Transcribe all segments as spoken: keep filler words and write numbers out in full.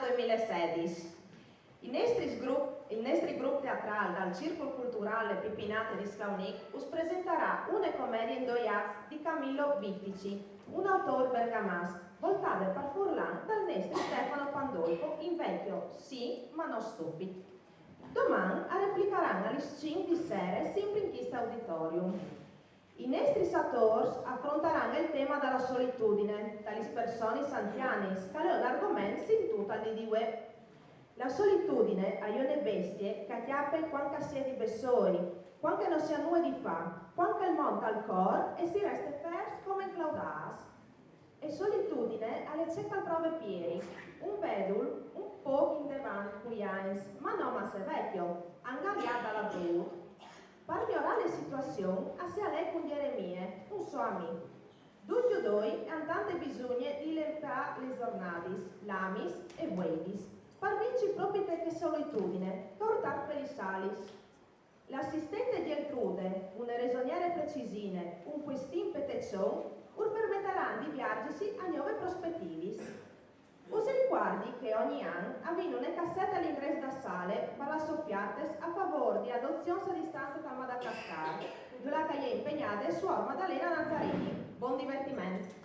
doi mil e sedis. Il nestri grup, il nestri grup teatrâl dal Circul Culturâl Pipinate di Scaunic us presentarà une comedie in doi ats di Camillo Vittici, un autôr bergamasch, voltade par furlan dal nestri Stefano Pandolfo in vecjo sì, ma no stupit. Doman a replicaran a lis cinc di sere simpri in chist auditorium. I nestris atôrs a afrontaran il tema da la solitudine, da lis personis anzianis, che al è un argoment sintût al dì di vuê. La solitudine e je une bestie che e cjape cuant che si è di bessôi, cuant che no si à nuie di fâ, cuant che il mont al cor e si reste fers come inclaudâts. E solitudine al è ce che al prove Pieri, un vedul un pôc indevant cui agns, ma no masse vecjo, angariât da lavôr. Par miorâ la situazion a si alè cun Gjeremie, un so amì. Ducj i doi a àn tante bisugne di lentâ lis zornadis, lamis e vueidis, par vinci propit chê solitudine, che ur tart pe lis alis. La assistente Gjertrude, une resoniere precisine, un puestin petecion, ur permetaran di viergisi a gnovis prospetivis. Us ricuardi che ogni an a vin une cassete al ingrès da sale par lis ofiartis a favôr di adozions a distance tal Madagascar, dulà che e je impegnade suor Maddalena Nazzarini. Bon divertiment!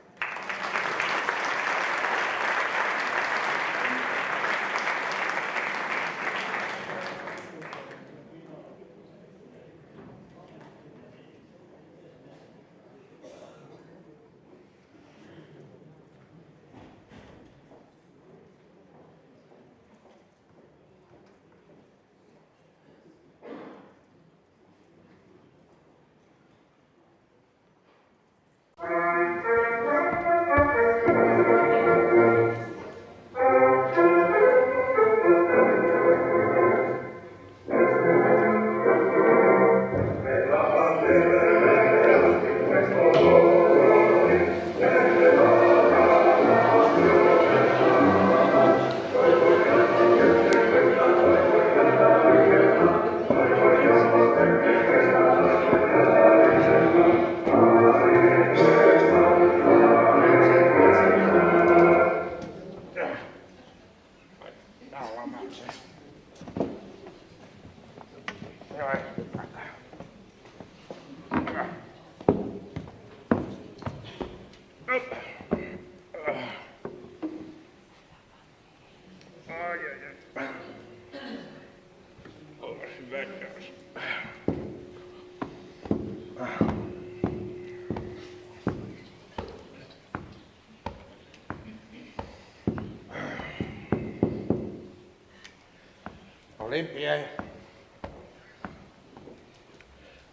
Olimpie!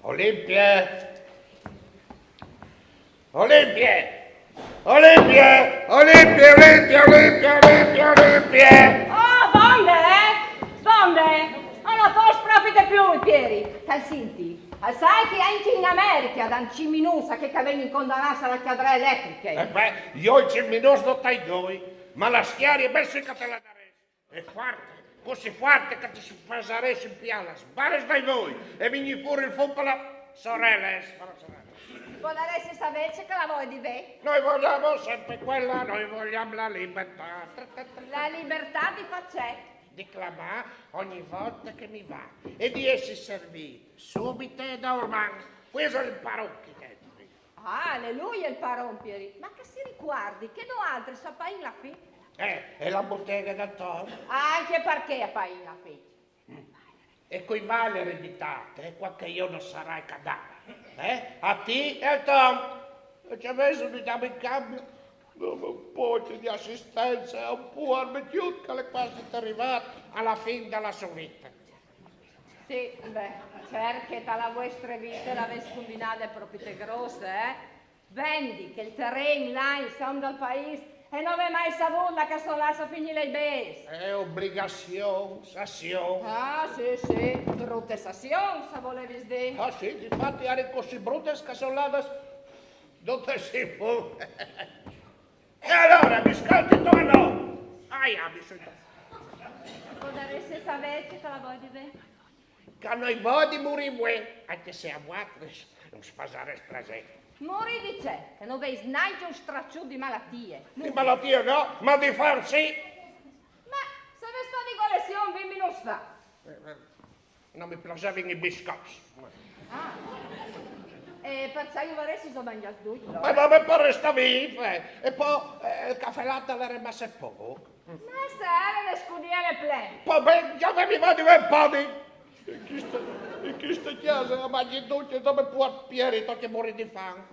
Olimpie! Olimpie! Olimpie! Olimpie, Olimpie, Olimpie, Olimpie, Olimpie! Oh, vonde, eh? Vonde! No la pos propit plui, Pieri. Tal sinti, al sai che ancje in Americhe a dan cinc minuts a chei che a vegnin condanâts a la cjadree eletriche? Eh beh, jo i cinc minuts no tai doi, ma la scjarie ben sì che te la darès. E fuarte, cussì fuarte che ti fasarès impiâ las bares dai voi e vignî fûr il fum par las oreles, par las oreles. Volaressistu savê ce che la voie di vê? Noi vogliamo sempre quella, noi vogliamo la libertà. La libertât di fâ ce? Di clamâ ogni volte che mi va e di essi servît subite e da urman. Chest al è il paron chi che Ah, al è lui il paron, Pieri, ma che si ricuardi che noaltris a paìn la fin. Eh, e la buteghe dal Tom? Ancje par chê a paìn la fin. E cui vâl ereditât, eh, cuant che jo no sarai cadavar? Eh? A ti e al Tom. E ce vêso di dâmi in cambi? No, un pôc di assistence a un puar vecjut che al è cuasi rivât a la fin de sô vite. Sì, beh, cert che ta la vuestre vite la vês cumbinade propit grosse, eh? Vendi chel teren là insom dal paîs e no vê mai savût là che a son lâts a finî i bêçs. Eh, obligazions, azions. Ah, sì, sì, brutes azions, se volevis dî. Ah, sì, difati a son cussì brutes che a son lâts dutis in fum. E alore, mi scoltistu o no? Aia, mi soi... Volaressistu savê ce che la voie di vê? Che no i voi di murî vuê, ancje se a vualtris us fasarès plasê. Murî di ce? Che no vês nancje un straçut di malatie. Di malatie no, ma di fam sì. Ma Va. Eh, eh, No mi plasevin i biscots. Ah. E parcè ju varessis zo mangjàts ducj, no? Ma, ma me par restà vîf, eh. E po, eh, il cafè latte al jere masse pôc. Ma se al jere le scudele plen. Po ben, jo vevi voglia di un podi. In cheste, in cheste cjase a mangjin ducj, dome puart Pieri, tocje murî di fam.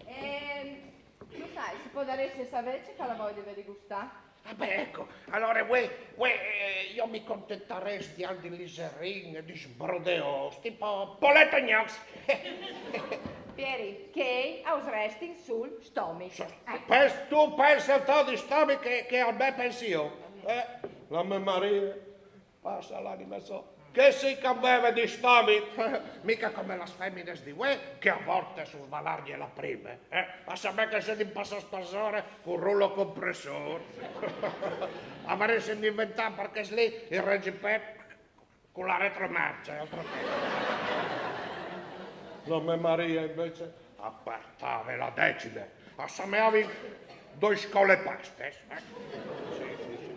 Ehm, no sai, se podaressis savê ce che al à voie di gustâ. Ah, beh, eco, alore, vuê, vuê, eh, jo mi contentarès di alc di lizerin, di sbrodeôs, tipo polenta e gnocs. Pieri, chei a us restin sul stomic. Eh. Pens-, tu pensa al to di stomic che, che al me pensi jo. Eh, la me Marie, passa l'anima sô. Che sì che a veve di stomic, mica come las feminas di vuê, che a voltis us va largje la prime, eh? A samee che a sedin passâts parsore cul rulocompressôr. A varessin di inventâ par chest li il regipet cu la retromarce, altro che. La me Maria invece a puartave la decime, a sameavin doi scolepastes, eh? Sì, sì, sì.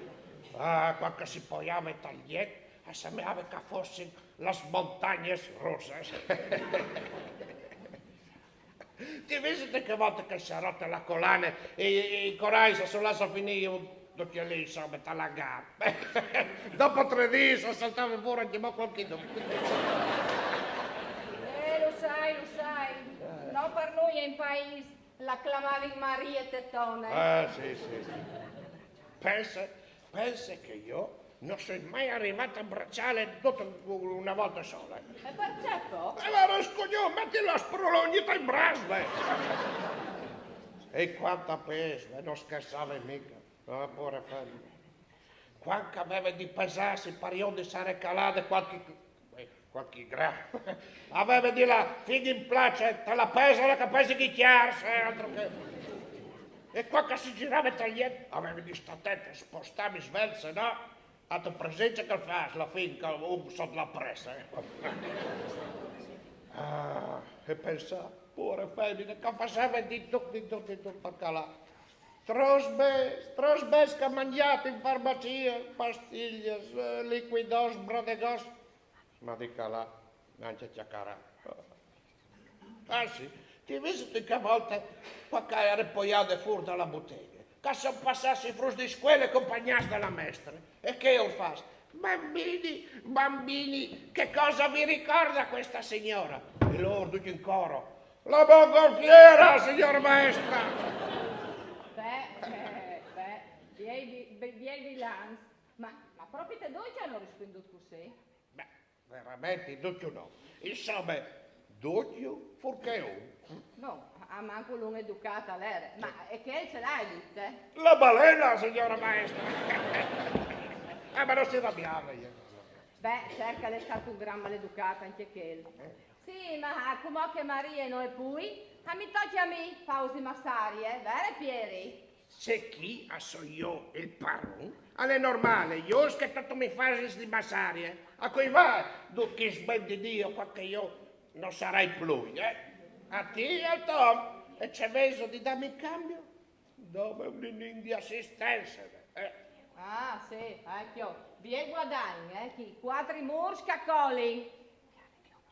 Ah, cuant che si poiave tal jet, a sameave che a fossin las montagnes russes. Ti visistu che volte che si è rote la colane e, e i corâi a son lâts a finî ducj li, insome, tal hangar. Dopo trê dîs a saltave fûr ancjemò cualchidun. Eh, lu sai, lu sai. No par nuie in paîs la clamavin Marie Tetone. Eh, sì, sì, sì. Pense, pense che jo no soi mai rivât a braçâle dute une volte sole. E parcè po? E alore, scugnût, metile la sprulonite in braç, ve! E cuant a pês, ve, no scherçave mica. Ah, puare femine. Cuant che a veve di pesâsi par jodi se e jere calade cualchi, eh, cualchi gram, a veve di lâ fin in place, te la pesale che a pesi chei cjars, eh, altro che. E cuant che si zirave tal jet, a veve di stâ atente, spostâmi svelt, se no, âstu presint ce che al fâs la fin che un sot la presse, eh? Ah, e pensâ, puare femine, che a faseve di dut, di dut, di dut par calâ. Trops bêçs, trops bêçs che a à mangjât in farmacie, pastilles, eh, licuidòts, brodegòts, ma di calâ nancje cjacarâ. Ah, sì, ti visistu che volte, cuant che e jere poiade fûr da la buteghe, che a son passâts i fruts di scuele compagnâts da la mestre, e chê us fâs: «Bambini, bambini, che cosa vi ricorda questa signora?» E lôr ducj in coro: «La mongolfiera, signora maestra!» Beh, eh, beh, biei vi-, be-, biei vilans. Ma, ma propit ducj a àn rispuindût cussì? Beh, verementri ducj no. Insome, ducj fûr che un. No, almancul un educât al jere. Ma e chel ce l'aial dit, eh? La balena, signora maestra! Eh, ma no si rabiave, jo. Beh, cert che al è stât un gran maleducât ancje chel. Sì, ma cumò che Marie no è plui, a mi tocje a mi fâus di massarie, eh? Vere, Pieri? Se chi a soi jo il paron, al è normâl, just che tu tu mi fasis di massarie. A cui va dut chest ben di Diu, cuant che jo no sarai plui, eh? A ti e al Tom, e ce vêso di dâmi in cambi? Dome un ninin di assistence, eh? Ah, sì, ecco. Biei guadagn, eh, chi? Cuatri mûrs che a colin.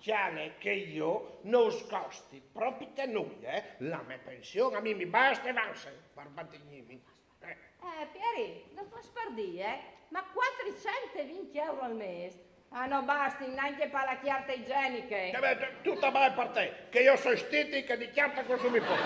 Cjale che jo no us costi propit nuie, eh? La mê pension a mi mi baste e vanse par mantignîmi. Eh. Eh, Pieri, no fâs par dî, eh? Ma cuatricent e vincj euro al mês a no bastin nancje par la cjarte igjeniche. Eh, beh, tu, tu te bale par te, che jo o soi stiti che di cjarte o consumi pôc.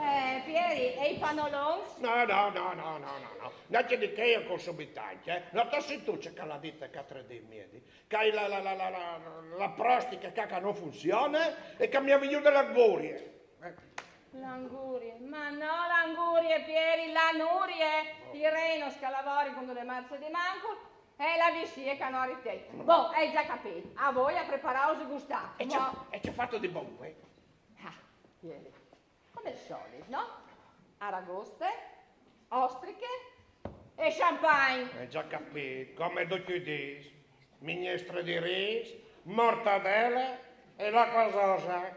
Eh, Pieri, e i panolons? No, no, no, no, no, no, no. Nancje di chei o consumi tancj, eh. No tu sintût ce che al à dit Catrin dai Miedi? Che a è la, la, la, la prostiche ca che no funzione e che mi è vignude la angurie. Eh. L'angurie? Ma no l'angurie, Pieri, la nurie! I renos che a lavorin cun une marce di mancul e la visie che no a ritiei. Bon, ai za capît. A voi a preparâus di gustâ. E ce, e ce fâstu di bon, eh? Ah, Pieri. Come al solit, no? Aragoste, ostriche e champagne. Ai za capît, come ducj i dîs. Mignestre di rîs, mortadele e l'acqua sosa.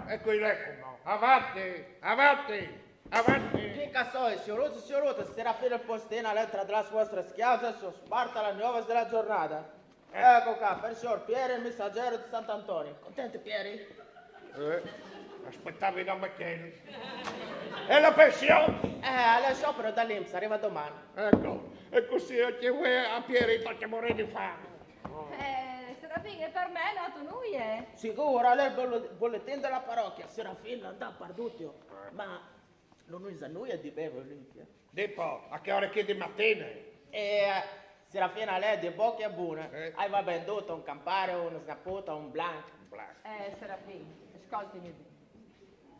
Eco, al è cumò. Avanti, avanti! Avanti. Chi casoi, siorute e siorute, Serafin il postin al entra da las vuestras cjasas, us porta las gnovas de la giornada. Eco ca, par sior Pieri, il messaggero di Sant'Antoni. Contenti, Pieri? Eh, aspetavi nome chel. E la pension? Eh, al è sciopero da l'Inps, al riva doman. Eco, e cussì ancje vuê a Pieri i toca morir di fam. Eh, Serafin, e par me no tu nuie? Sigûr, al è il bol-, boletin de la parochie. Serafin al è andât par dut, ma no nus à nuie di bevi, Olimpia. Di po, a chê ore chi di matine? Eh, Serafin, al è di bocje bune. Eh. Al va ben dut, un Campari, un Snaput, un Blanc. Blanc. Eh, Serafin, scoltimi ben.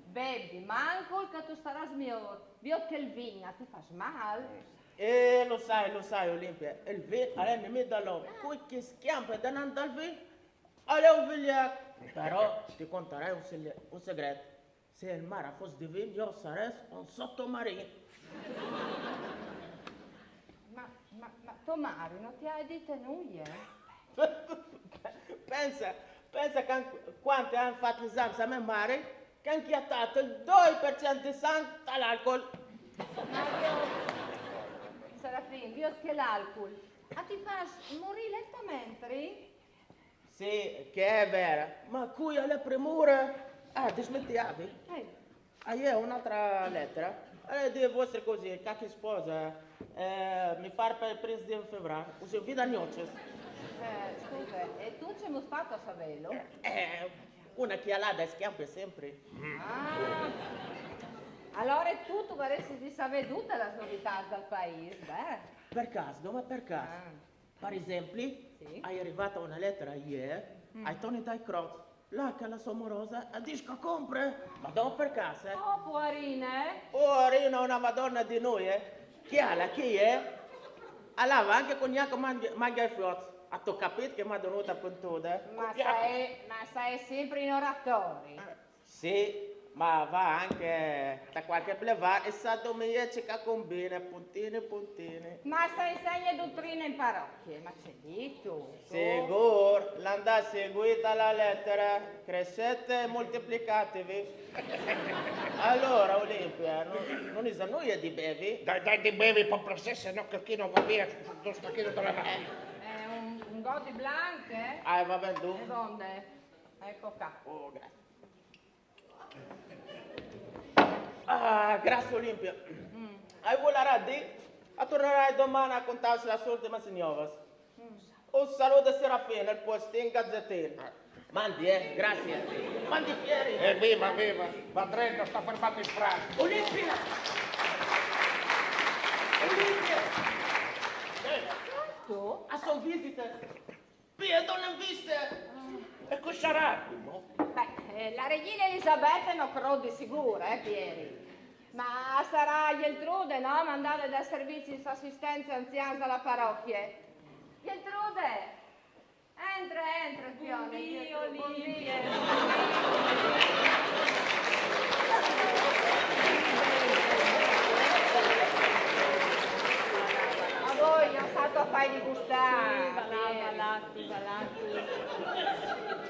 Bevi mancul che tu starâs miôr. Viôt che il vin ti fâs mâl. Eh, lu sai, lu sai, Olimpia, il vin al è il nemic dal om. Cui che al scjampe denant dal vin al è un vigliac. Però ti contarai un se-, un segret. Se il mari al fos di vin, jo o sarès un sotomarin. Ma, ma, ma to mari no ti à dite nuie? Pense, pense che an-, cuant che a àn fat l'esams a mê mari, che a àn cjatât il doi par cent di sanc tal alcol. Ma viôt, Serafin, viôt che l'alcul a ti fâs morî lentamentri? Sì, che al è vêr, ma cui al è premure? Ah, dismentiavi? Eh. Ah, e je une altre letare. Eh, di vuestri cugins, che si sposa, eh, mi pâr par il prin di Fevrâr, o sin fin da gnocis. Eh, scuse, e tu cemût fâstu a savêlu? Eh, une cjalade e scjampe simpri. Ah, alore tu, tu varessis di savê dutis lis novitâts dal paîs, beh. Par câs, dome par câs. Ah. Par esempli, sì, e je rivade une letare jê, mm, al Toni dai Crots, là che la sô morose e dîs che e compre. Ma dome par câs, eh? Oh, poarine! Poarine, une madone di nuie, eh? Cjale, chi e je? E lave ancje cun gnache mangje, mangje i fiots. Âstu capît che madonude puntude? Ma sa e, ma sa e simpri in oratori. Eh. Sì, ma e va ancje ta cualchi blevâr e sa dome jê ce che e combine, puntini, puntini. Ma sa e insegne dutrine in parochie, ma ce dîstu? Sigûr, le à dât seguît a la letare, crescete e moltiplicativi. Alore, Olimpia, no, no nus à nuie di bevi? Dai, dai di bevi, par piacê, se no chê chi no va vie, no sta chi dute la matine. Eh, un, un got di blanc, eh? Ah, va ben, dut. E vonde. Eco ca. Oh, graciis. Ah, graciis, Olimpia. Mm. E volarà dî, o tornarai doman a contâus las ultimas gnovas. Mm. Un salût de Serafin, il postin gazetin. Mandi, eh, graciis. Mandi, Pieri. Eh, viva, viva. Va drento, sta fermât in França. Olimpia! Olimpia! Eh. Tu? A son visitis. Pì, e done in viste! E cui sarà, mo? Beh, eh, la regjine Elisabete no crôt di sigûr, eh, Pieri. Ma sarà Geltrude, no? Mandade dal servizi assistence anzians de parochie. Geltrude! Entre, entre, fiole. Bundì, Geltrude, bundì. Olimpia. A voi, jo o soi stade a fâi gustâ. Sì, va là, va là. Sì, va là.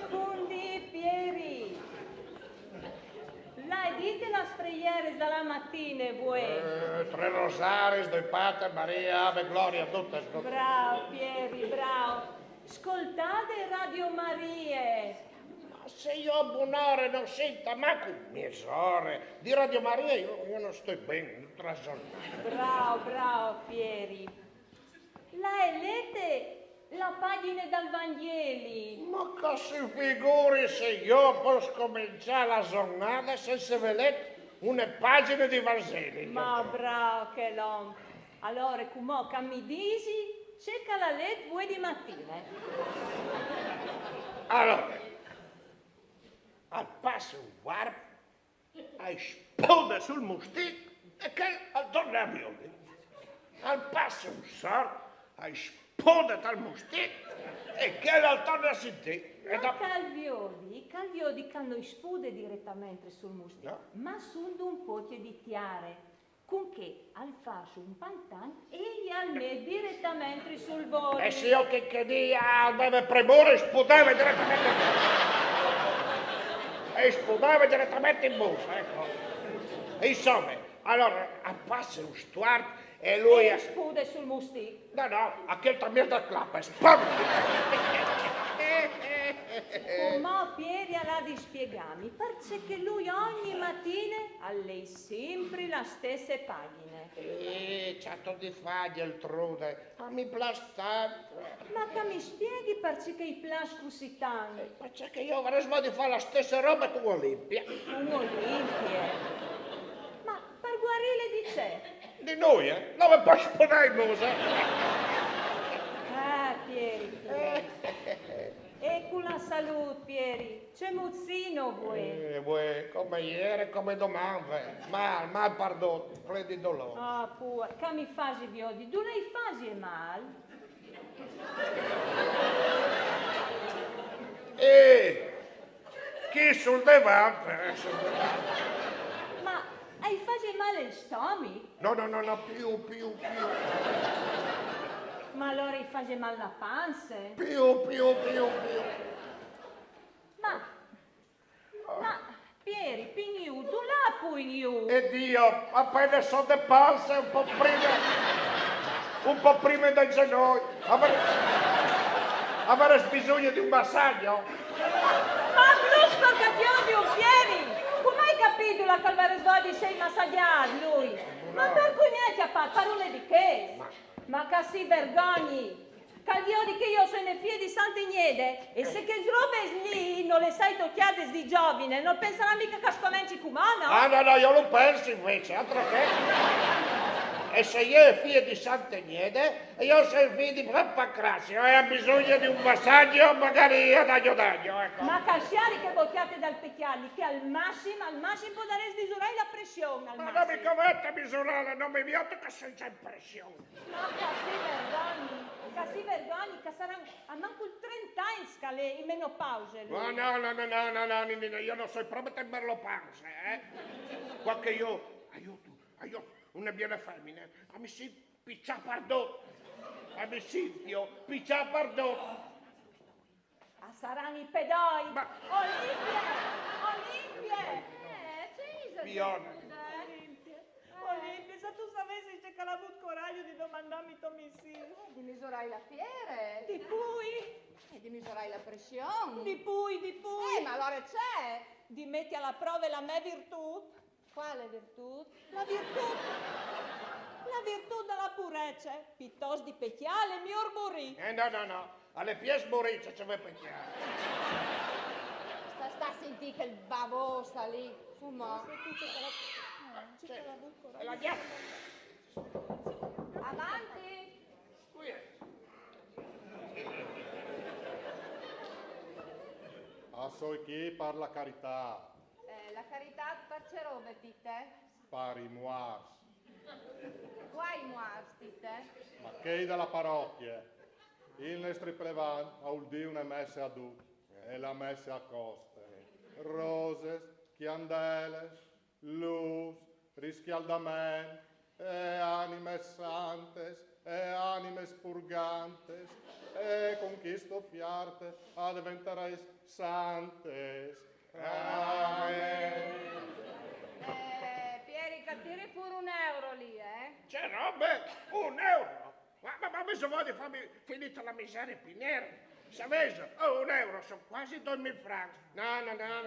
Bundì, Pieri. Le ài dite las preieris de la matine, vuê? Eh, trê rosaris, doi Pater, Maria, Ave, Gloria, dutis, dutis. Brâf, Pieri, brâf. Scoltade Radio Marie. Ma se jo a bunore no sint mancul miezore di Radio Marie, jo, jo no stoi ben, no rason. Brâf, brâf, Pieri. Le ài lete la pagjine dal Vangjeli? Ma che si figuri se jo o pues scomençâ la zornade cence vê let une pagjine di Vangjeli. Ma brâf chel om. Alore, cumò che mi disi ce che al à let vuê di matine. Alore, al passe un vuarp, al spude sul mustic e chel al torne a viodi. Al passe un sord, al spude tal mustic e chel al torne a sintî. E dopo? Ma che al viodi, che al viodi che no i spude diretementri sul mustic, no, ma sù di un pocje di tiere. Cun chê al fâs un pantan e al met diretementri sul voli. Eh sì, jo, che, che dî, al veve premure, al spudeve diretementri in mus. E al spudeve diretementri in mus, eco. E insome, Alore, al passe un stuart e lui... E spude sul mustic. No, no, a chel tant mi al dà clapes. Pam! Cumò Pieri al à di spiegâmi parcè che lui ogni matine al lei simpri la stesse pagjine. Eh, ce aio di fâ, Geltrude? Ma mi plâs tant. Ma che mi spieghi parcè che i plâs cussì tant? Parcè che jo o varès voie di fâ la stesse robe cun Olimpie. Cun Olimpie? Ma par guarîle di ce? Di nuie, eh? No me pues podâ in muse. Ah, Pieri, Pieri. E cu la salût, Pieri? Cemût sino vuê? Eh, vuê, come jere, come doman, ve. Mâl, mâl pardut, plen di dolôr. Ah, puar, che mi fasi viodi, dulà i fasie mâl? Eh, chi sul devant, eh, sul devant. Ma i fasie mâl il stomi? No, no, no, no, plui, plui, plui. Ma alore i fasie mâl la panse? Plui, plui, plui, plui. Ma, ma, Pieri, pi in jù, dulà plui in jù? E Dio, apene sot de panse, un pôc prime, un pôc prime dai zenoi. O varès, o varès bisugne di un massagjo. Ma brut scorcapiodi, Pieri! Cumò i capìs dulà che al varès voie di sei massagjât lui? Ma par cui mi âstu cjapât, par une di chês? Ma che si vergogni! Che al viodi che jo o soi une fie di Sante Gnede, e se chês robes li no lis ai tocjades di zovine, nol pensarà mica che o scomenci cumò, no? Ah, no, no, jo lu pensi invezit, altro che. E se jê e je fie di Sante Gnede, e jo o soi fi di San Pancrazio, e o ai bisugne di un massagjo, magari adagio adagio, eco. Ma che al sieri chê bocjate dal pecjât li, che al massim, al massim podarès misurâi la pression, al Ma no mi massim. covente misurâle, no mi viôt che o soi za in pression. Ma che si vergogni, che si vergogni, che a saran almancul trente agns che al è in menopause lui. Ma no, no, no, no, no, no, Ninine, jo no soi propit in menopause, eh? Cuant che jo, aiuto, aiuto, une biele femine, a mi sint piçâ pardut, a mi sint jo piçâ pardut. A saran i pedoi. Ma... Olimpie! Olimpie! Eh, ce isal? Pione. Olimpie, se tu savessis ce che al à vût coragjo di domandâmi to missîr. Di misurâi la fiere. Di plui, E di misurâi la pression. di plui, di plui. Eh, ma alore ce? Di meti a la prove la mê virtût. Cuale virtût? La virtût, la virtût de purece. Pitost di pecjâle, miôr murî. Eh, no, no, no, al è piês murî ce, ce vê pecjât. Sta, sta a sintî chel bavôs li, fumò. E la gja... Avanti! Cui è? O soi chi par la caritât. Eh, la caritât par ce robe, Tite? Par i muarts. Cuâi muarts, Tite? Ma chei de la parochie. Il nestri plevan al vûl dî une messe a ducj, e la messe a coste. Roses, cjandeles, lûs, riscjaldament, e animes santes, e animes purgantes, e cun cheste ofierte a deventareis santes. Amen. Eh, Pieri, che tiri fûr un euro li, eh? Ce robe? Un euro? Ma, ma, ma mi so voie di fâmi finî la miserie pi nere. Savêso, oh, un euro a son cuasi doi mil francs. No, no, no,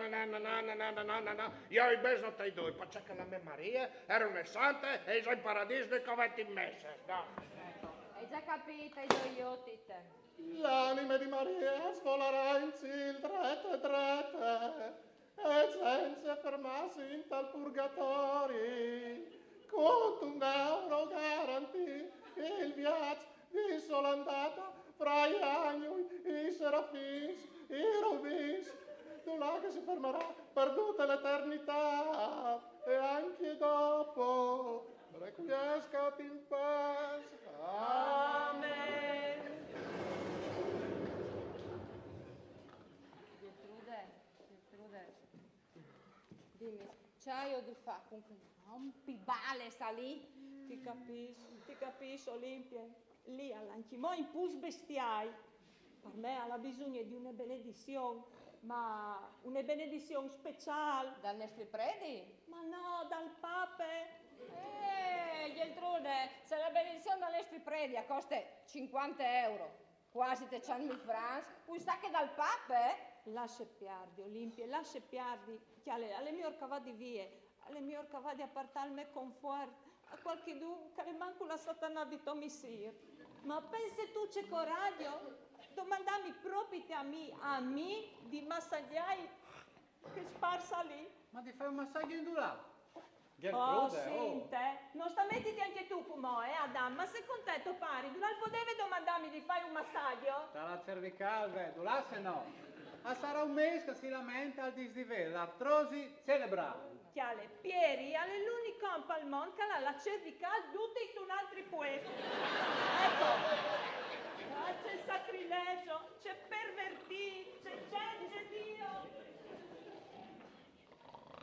no. Jo i bêçs no ti doi, parcè che la mê Marie e jere une sante e e je za in paradîs, no i covente messes, no. Ai za capît, i doi jo, Tite. L'anime di Maria svolarà in cîl drete drete e cence fermâsi intal purgatori. Cuntun euro garantî il viaç di sola andata fra i agnui, i serafins, i rubins, dulà che si fermarà par dute l'eternitât e ancje dopo recuiescat in pâs. Amen. Gertrude, Gertrude, dimi, ce aio di fâ cun chel rompibale li? Ti capìs, ti capìs, Olimpie. Li al è ancjemò un pôc bestiâl. Par me al à bisugne di une benedizion, ma une benedizion speciâl. Dal nestri predi? Ma no, dal pape. Eh, Geltrude, se la benedizion dal nestri predi a coste cincuante euro, cuasi trecent mil francs, un sache dal pape, eh? Lasse piardi, Olimpie, lasse piardi. Cjale, al è miôr che o vadi vie, al è miôr che o vadi a puartâ il me confuart a cualchidun che al è mancul a Satanà di to missîr. Ma pense tu ce coraç, domandâmi propit a mi, a mi, di massagjâi chel spars li. Ma di fâi un massagjo indulà? Oh, Gertrude, oh. Sint, eh, no sta metiti ancje tu cumò, eh, Adam, ma secont te to pari, dulà al podeve domandâmi di fâi un massagjo? Te la cervicâl, ve, dulà se no. A sarà un mês che si lamental, al dîs di vê l'artrosi cerebrâl. Cjale, Pieri al è l'unic om pal mont che al à la cervicâl dute intun altri puest. Eco. Ah, ce sacrilegio, ce pervertît, ce cence Diu.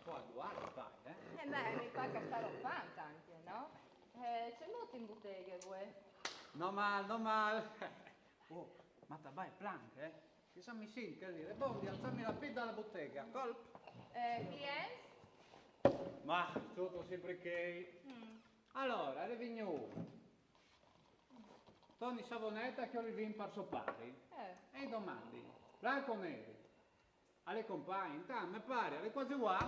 Po a duar, dai, eh? Eh beh, mi par che starò fant ancje, no? Eh, cemût in buteghe, vuê? No mâl, no mâl. Oh, ma te bai planc, eh? Che se mi sint che li, e bon, di alzâmi la pit da la buteghe, a colp. Eh, clients? Ma, soi simpri chei. Mm. Alore, al è vignût Toni Savoneta a cjoli vin par so pari. Eh. E i domandi: Blanco Neri, al è compagn? Intant, me pari, al è cuasi vuà.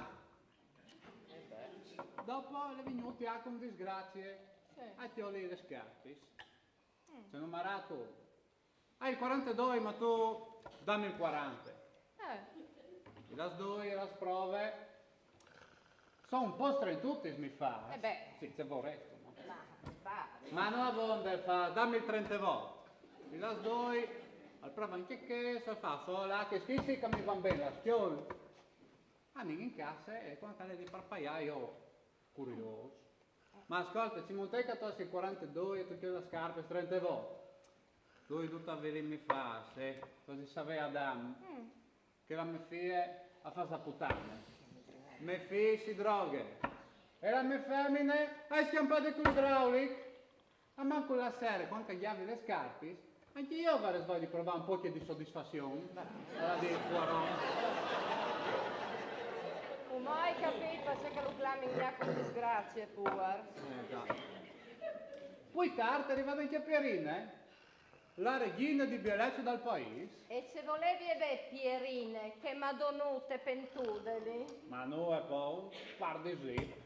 Eh beh. Dopo al è vignût Jacum Disgrazie, sì, a cjoli lis scarpis. Mm. Ce numar âstu? Ah, il cuarantedoi, ma tu dami il cuarante. Eh. I las doi, i las prove. Son un pôc strentutis, mi fâs. Eh beh. Sì, ce vorestu, no? Ma, va. Ma no avonde, fa, dami il trentevot. I las doi, al prove ancje chest, al fâs: Oh, là, chescj sì che mi van ben, las cjol. Anìn in casse e cuant che al è lì par paiâ, jo, curiôs: Ma scolte, cemût che tu âs il cuarantedoi e tu cjolis las scarpis il trentevot? Tu dut avilît mi fâs, eh? Tu âs di savê, Adam, mm, che la mê fie e fâs la putane. Me fi si droghe. E la mê femine e je scjampade cul idraulic. Almancul la sere, cuant che o gjavii lis scarpis, ancje jo o varès voie di provâ un pôc di sodisfazion. Al à dit Poirot. Cumò o ai capît parcè che lu clamin Jacum Disgrazie, puar. Eh, za. Plui tart e je rivade ancje Pierine, eh? La regjine di bielece dal paîs. E ce volevie vê, Pierine, chê madonute pentude li? Ma no, e po, par di sì.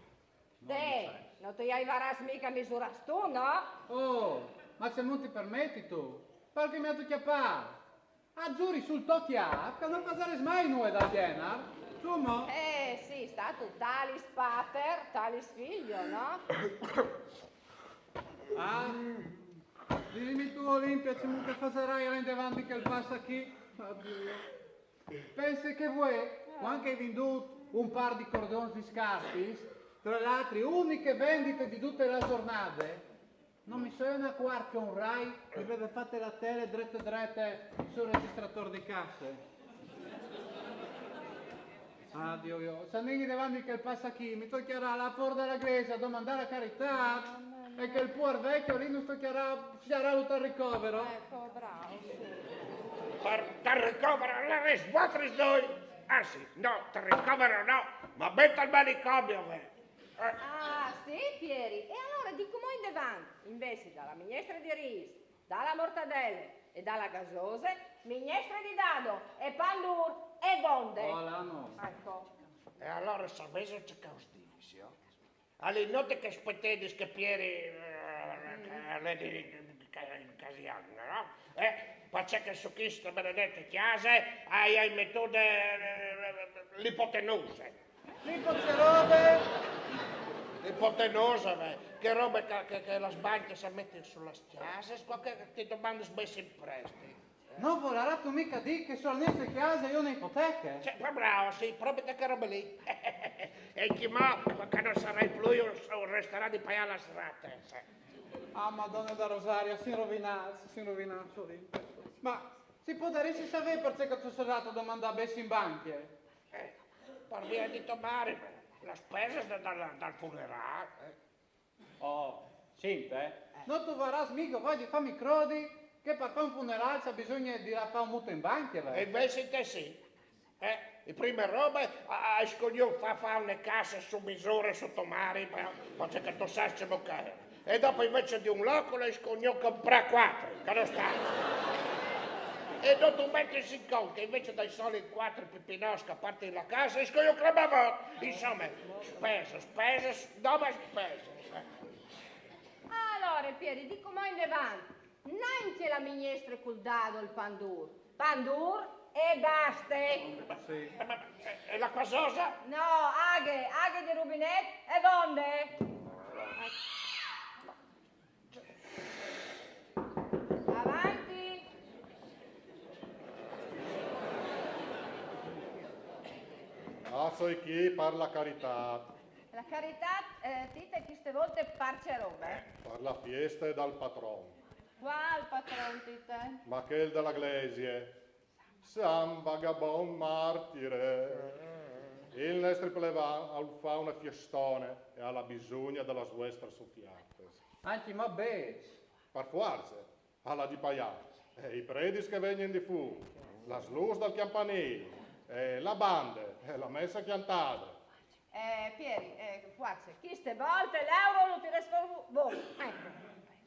Te, no tu i varâs migo misurâts tu, no? Oh, ma cemût ti permetistu? Par che mi âstu cjapât? Ah, zuri sul to cjâf che no fasarès mai nuie dal gjenar. Su mo. Eh, sì, stâstu, talis pater, talis filio, no? Ah, dîmi tu, Olimpie, cemût che o fasarai a lâ indevant di chel pas chi? Adio. Pense che vuê, cuant che o ai vindût un pâr di cordons di scarpis, tra l'altri, uniche vendite di dute la zornade, no mi soi inacuart che un rai mi veve fate la tele drete drete sul regjistradôr di casse. Ah, Diu, jo, se o anìn indevant di chel pas chi, mi tocjarà lâ fûr da la glesie a domandâ la caritât, e chel puar vecjo li nus tocjarà sierâlu tal ricovero. Eco, brâf, sì. Tal, tal ricovero, alore, vualtris doi. Anzit, no, tal ricovero no, ma ben tal manicomi, ve. Eh. Ah, sì, Pieri? E alore di cumò indevant, invezit da la mignestre di rîs, da la mortadele e da la gasose, mignestre di dado e pan dûr e vonde. Oh, là no. Eco. E alore savêso ce che us dîs jo? Al è inutil che o spetedis che Pieri, eh, che al è di, di, di, di ca-, in casian, no? Eh, parcè che su cheste benedete cjase o ai, o ai metude, eh, l'ipotenuse. L'ipo-, ce robe? L'ipotenuse, ve, chê robe che, che, che las bancjis a metin su las cjasis, cuant che ti domandis bêçs imprescj. No volarâstu migo dî che su la nestre cjase e je une ipoteche? Sì, propit, brâf, sì, propit chê robe li. E chi mo, cuant che no sarai plui, o, o restarà di paiâ las rates. Ah, Madone dal Rosario, si rovinàs, si rovinàs, Olimpie. Ma si podarès savê parcè che tu sês lât a domandâ bêçs in bancje? Eh, par vie di to mari, las spesis da, da, dal funerâl, eh. Oh, sint, eh. No tu varâs migo voie di fâmi crodi che par fâ un funerâl si à bisugne di lâ a fâ un mutuo in bancje, ve? E invezit sì. Eh, Prime robe, a, a scognù fa, fa une casse su misure, sotto mare, ma, ma c'è che tu sai se mo che. E dopo invece di un loco, le scognù comprà quattro, che non sta. E non tu metti in conto che invece dai soli quattro pipinos che parti la casa, e scognù clamavot. Insomma, spese, spese, dopo spese. Alore, Pieri, di cumò indevant, nancje la mignestre cul dado al pan dur. Pan dur e baste. Sì. Ma, ma, e l'acqua sosa? No, aghe, aghe di rubinet e vonde. Avanti. Ah, soi chi par la caritât. La caritât, eh, Tite, cheste volte par ce robe? Par la fieste dal patron. Cuâl patron, Tite? Ma chel de la glesie. San Vagabon martire. Il nestri plevan al fa une fiestone e al à bisugne de las vuestras ufiates. Ancjemò bêçs. Par fuarce, al à di paiâ. E i predis che a vegnin di fûr, las lûs dal cjampanîl, e la bande, e la messe cjantade. Eh, Pieri, eh, fuarce, cheste volte l'euro lu tirês fûr vô. Eco.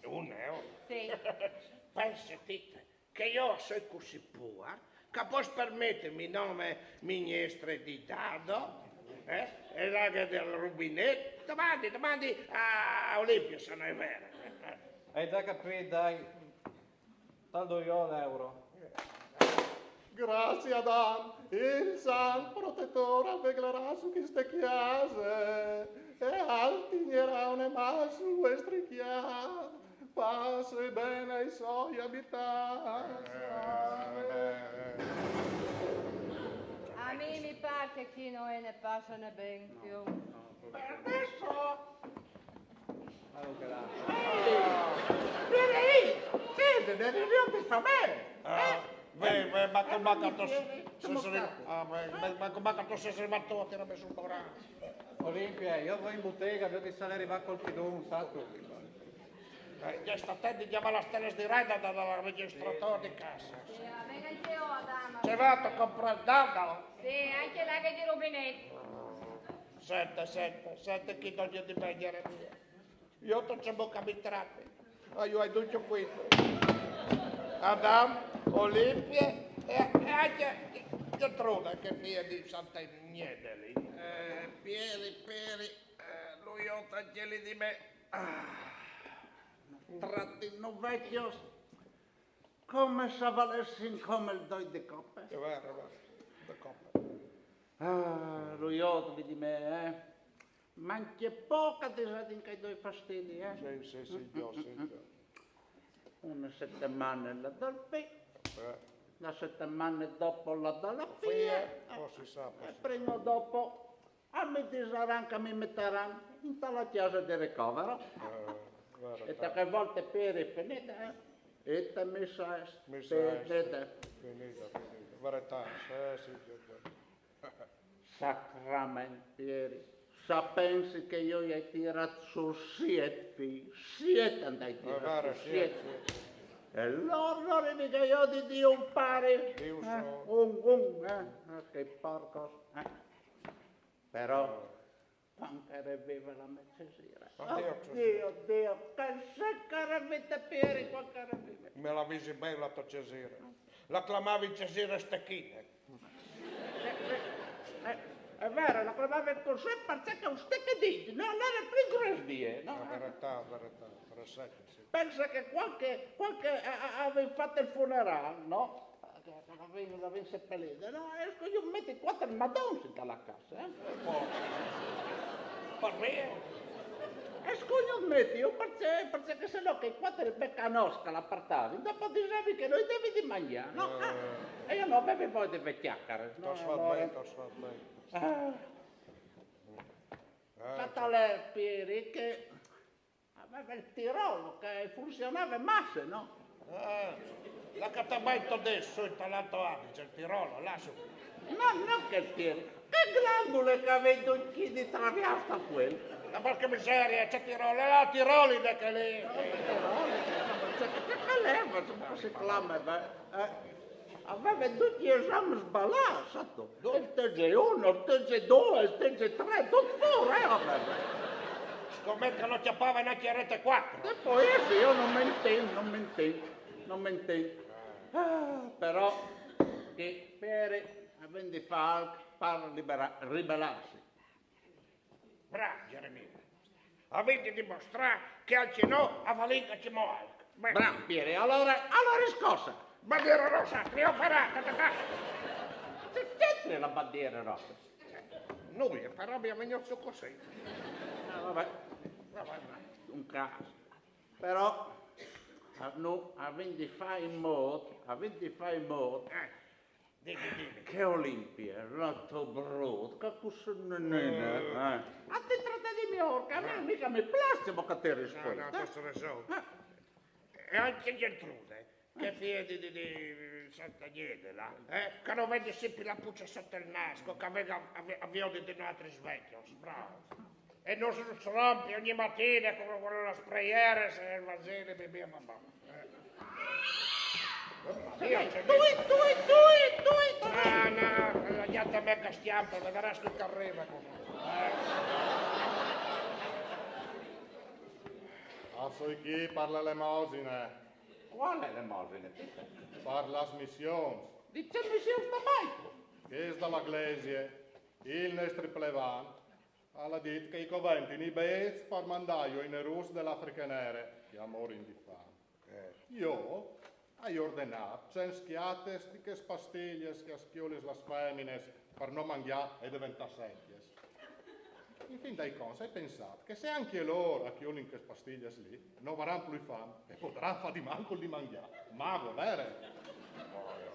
Un euro? Sì. Pense, Tite, che jo o soi cussì puar che o pues permetimi, nome mignestre di dado, eh? E l'aghe dal rubinet. Domandi, domandi a Olimpia se no è vêr. Ai za capît, dai. Tal do jo l'euro. Graciis, Adam. Il sant protetôr al veglarà su cheste cjase e al tignerà une man sul vuestri cjâf. Pace e ben ai soi abitants. A mi mi pâr che chi no je ne pace ne ben plui. Adesso. Alora, Ehi, Pieri, sês dal riot di famee? Ah, beh, beh, ma come che tu sês, ah, beh, beh, ma come che tu sês rivât a tirâmi sù il boraç? Olimpia, jo o voi in butega, viôt se al rive cualchidun, sâstu. Eh, ja sta atent di clamâ las teles di rade da, da, dal regjistradôr di casse. Sì, va ben, ancje jo, Adam. Ce vâstu a comprâ il dado? Sì, ancje l'aghe di rubinet. Sente, sente, sente chi dogni di begnere vie. Jo tu ce bocje mi trati. Ah, jo ai ducj cuint. Adam, Olimpie e, e ancje Gertrude, che fie di Sante Gnede li. Eh, Pieri, Pieri, eh, lui ancje li di me. Ah, tratin vecjos come se a valessin come il doi di cope. È vero, è vero, di cope. Ah, lui vi di me, eh. Ma ancje po che a disedi ancje i doi fastidis, eh. Sì, sì, sì, jo, sì, jo. Une setemane la dal fi, Eh, la setemane dopo la da la fie, fie, po si sa, po e si prime o dopo a mi disaran che mi metaran inte la cjase di ricovero. Eh, vero, E te chê volte, Pieri, finide, eh? E te mi sa, Mi sa, finide. Finide, finide. Veretât, eh, sì, jo, jo. Sacrament, Pieri, se pensi che jo i ai tirât sù siet fîs, siet i ai tirât Vere, sù, siet, siet. siet. E lôr no rivi che jo di dî un pari. Dî un Eh, sôl. un, un, eh, eh, chei porcos, eh. Però, cuant che a rive la mê Cesire. Oddio, Oddio, Dio, che ce che a rive, Pieri, cuant che a rive. Me la visi ben la tô Cesire. La clamavi Cesire Stechine. Eh, eh, è vero, la clamave cussì parcè che un stec di dît no, no jere plui grues di jê, no? La veretât, la veretât, la sa che sì. Pense che cuant che, cuant che a, a, a vin fat il funerâl, no? Che, che la vin, la vin sepelide, no? E scognût meti cuatri madons inte la casse, eh? Po. Par me? E scognût meti, jo parcè, parcè che se no chei cuatri becanots che la puartavin, dopo a disevi che no i devi di mangjâ, no? Ah, e jo no vevi voie di vê cjacaris, no? Tu âs fat Alore, ben, tu âs fat ben. ah, Eh, Catale, Pieri, che a veve il Tirolo, che a funzionave masse, no? Ah, la catavai tu adès sù tal Alto Adige, il Tirolo, là sù. No, no che il Tirolo, che glandule che a veve chi di traviers tal cuel. Ma porca miseria, ce Tirolo, la tirolide chê li. Cioè, che, che leva, come si clama, va? Eh. Aveva tutti gli esami sbagliati, sa tu. Il T G uno, il T G due, il T G tre, tutto fuori, eh, aveva. Scommetto che non chiappava neanche il Rete quattro. E poi eh, sì, io non mi intendo, non mi intendo, non mi intendo. Ah, però che per avendo falk per libera- ribellarsi. Bravo, Geremia. Avete dimostrato che anche no a Valenca ci muove. Bravo, Pieri, allora, allora scossa. Bandiera rossa, trionferà, ta, ta, ta. Che c'entra la bandiera rossa? Noi, però abbiamo venuto su così. Ah, vabbè, Vabbè, un caso. Però, ah, no, avendo fa in modo, avendo fa in modo eh, dighi, dighi. che Olimpia, l'altro brutto, che cosa non è, eh? A te tratta di mio, che a me mica mi piace, ma che te No, no, risposta. questo lo so. Eh, E anche Gertrude, che figlia di, di, di Santa Niedela, eh? Che non vede sempre la puccia sotto il nasco, che aveva avviato di un altro sveglio, bravo. E non si rompe ogni mattina con, con una sprayera se il Vangelo e via, mamma. Eh. Dio, c'è Tui, tui, tui, tui, tui. Ah, no, la gente me che schiampa, vedrà che arriva. Ah, soi chi per l'elemosina, Quale elemosina, Tito? per las missions. Di che missione sta mai? Che es da la glesie, il nestri plevan, al ha dit che i coventin i bêçs per mandar-ju in rus de l'Afriche nere, che a morin di fam. Jo ai ordenat cent schiates di ches pastilles che a schiolis las feminis per no mangiar e deventar secchies. In fin dai conts, ai pensat che se anche lor a chiolin ches pastilles li, no varan plui fam e podaran far di mancul di mangiar. Mago, vere?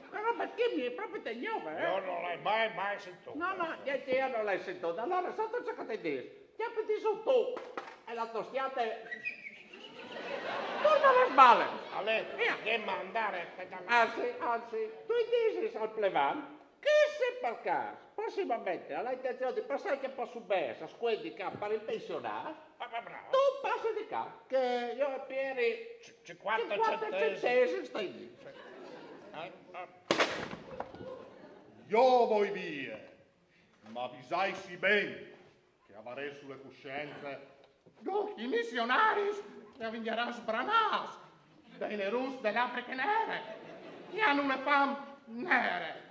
Però perché mi è proprio te gnove, eh? Io non l'hai mai, mai sentito. No, no, niente, io non l'hai sentito. Allora, sotto ciò che ti dici, ti appeti su tu e la tua schiate. Torna le sballe. A lei, Via. Che mandare, aspetta. Anzi, anzi, tu dici al plevan che se per caso prossimamente ha l'intenzione di passare anche un po' su Bessa, squendi qua per il pensionato, Ma, ma bravo. tu passi di qua, che io e Pieri cinquanta cinquanta centesimi. centesimi stai lì. Eh, eh. Jo voi vie, ma avisaisi ben che avaré su le cuscienze ducj i missionaris che a vegnaran sbranâts dai nerus de l'Afriche nere, che a àn une fam nere.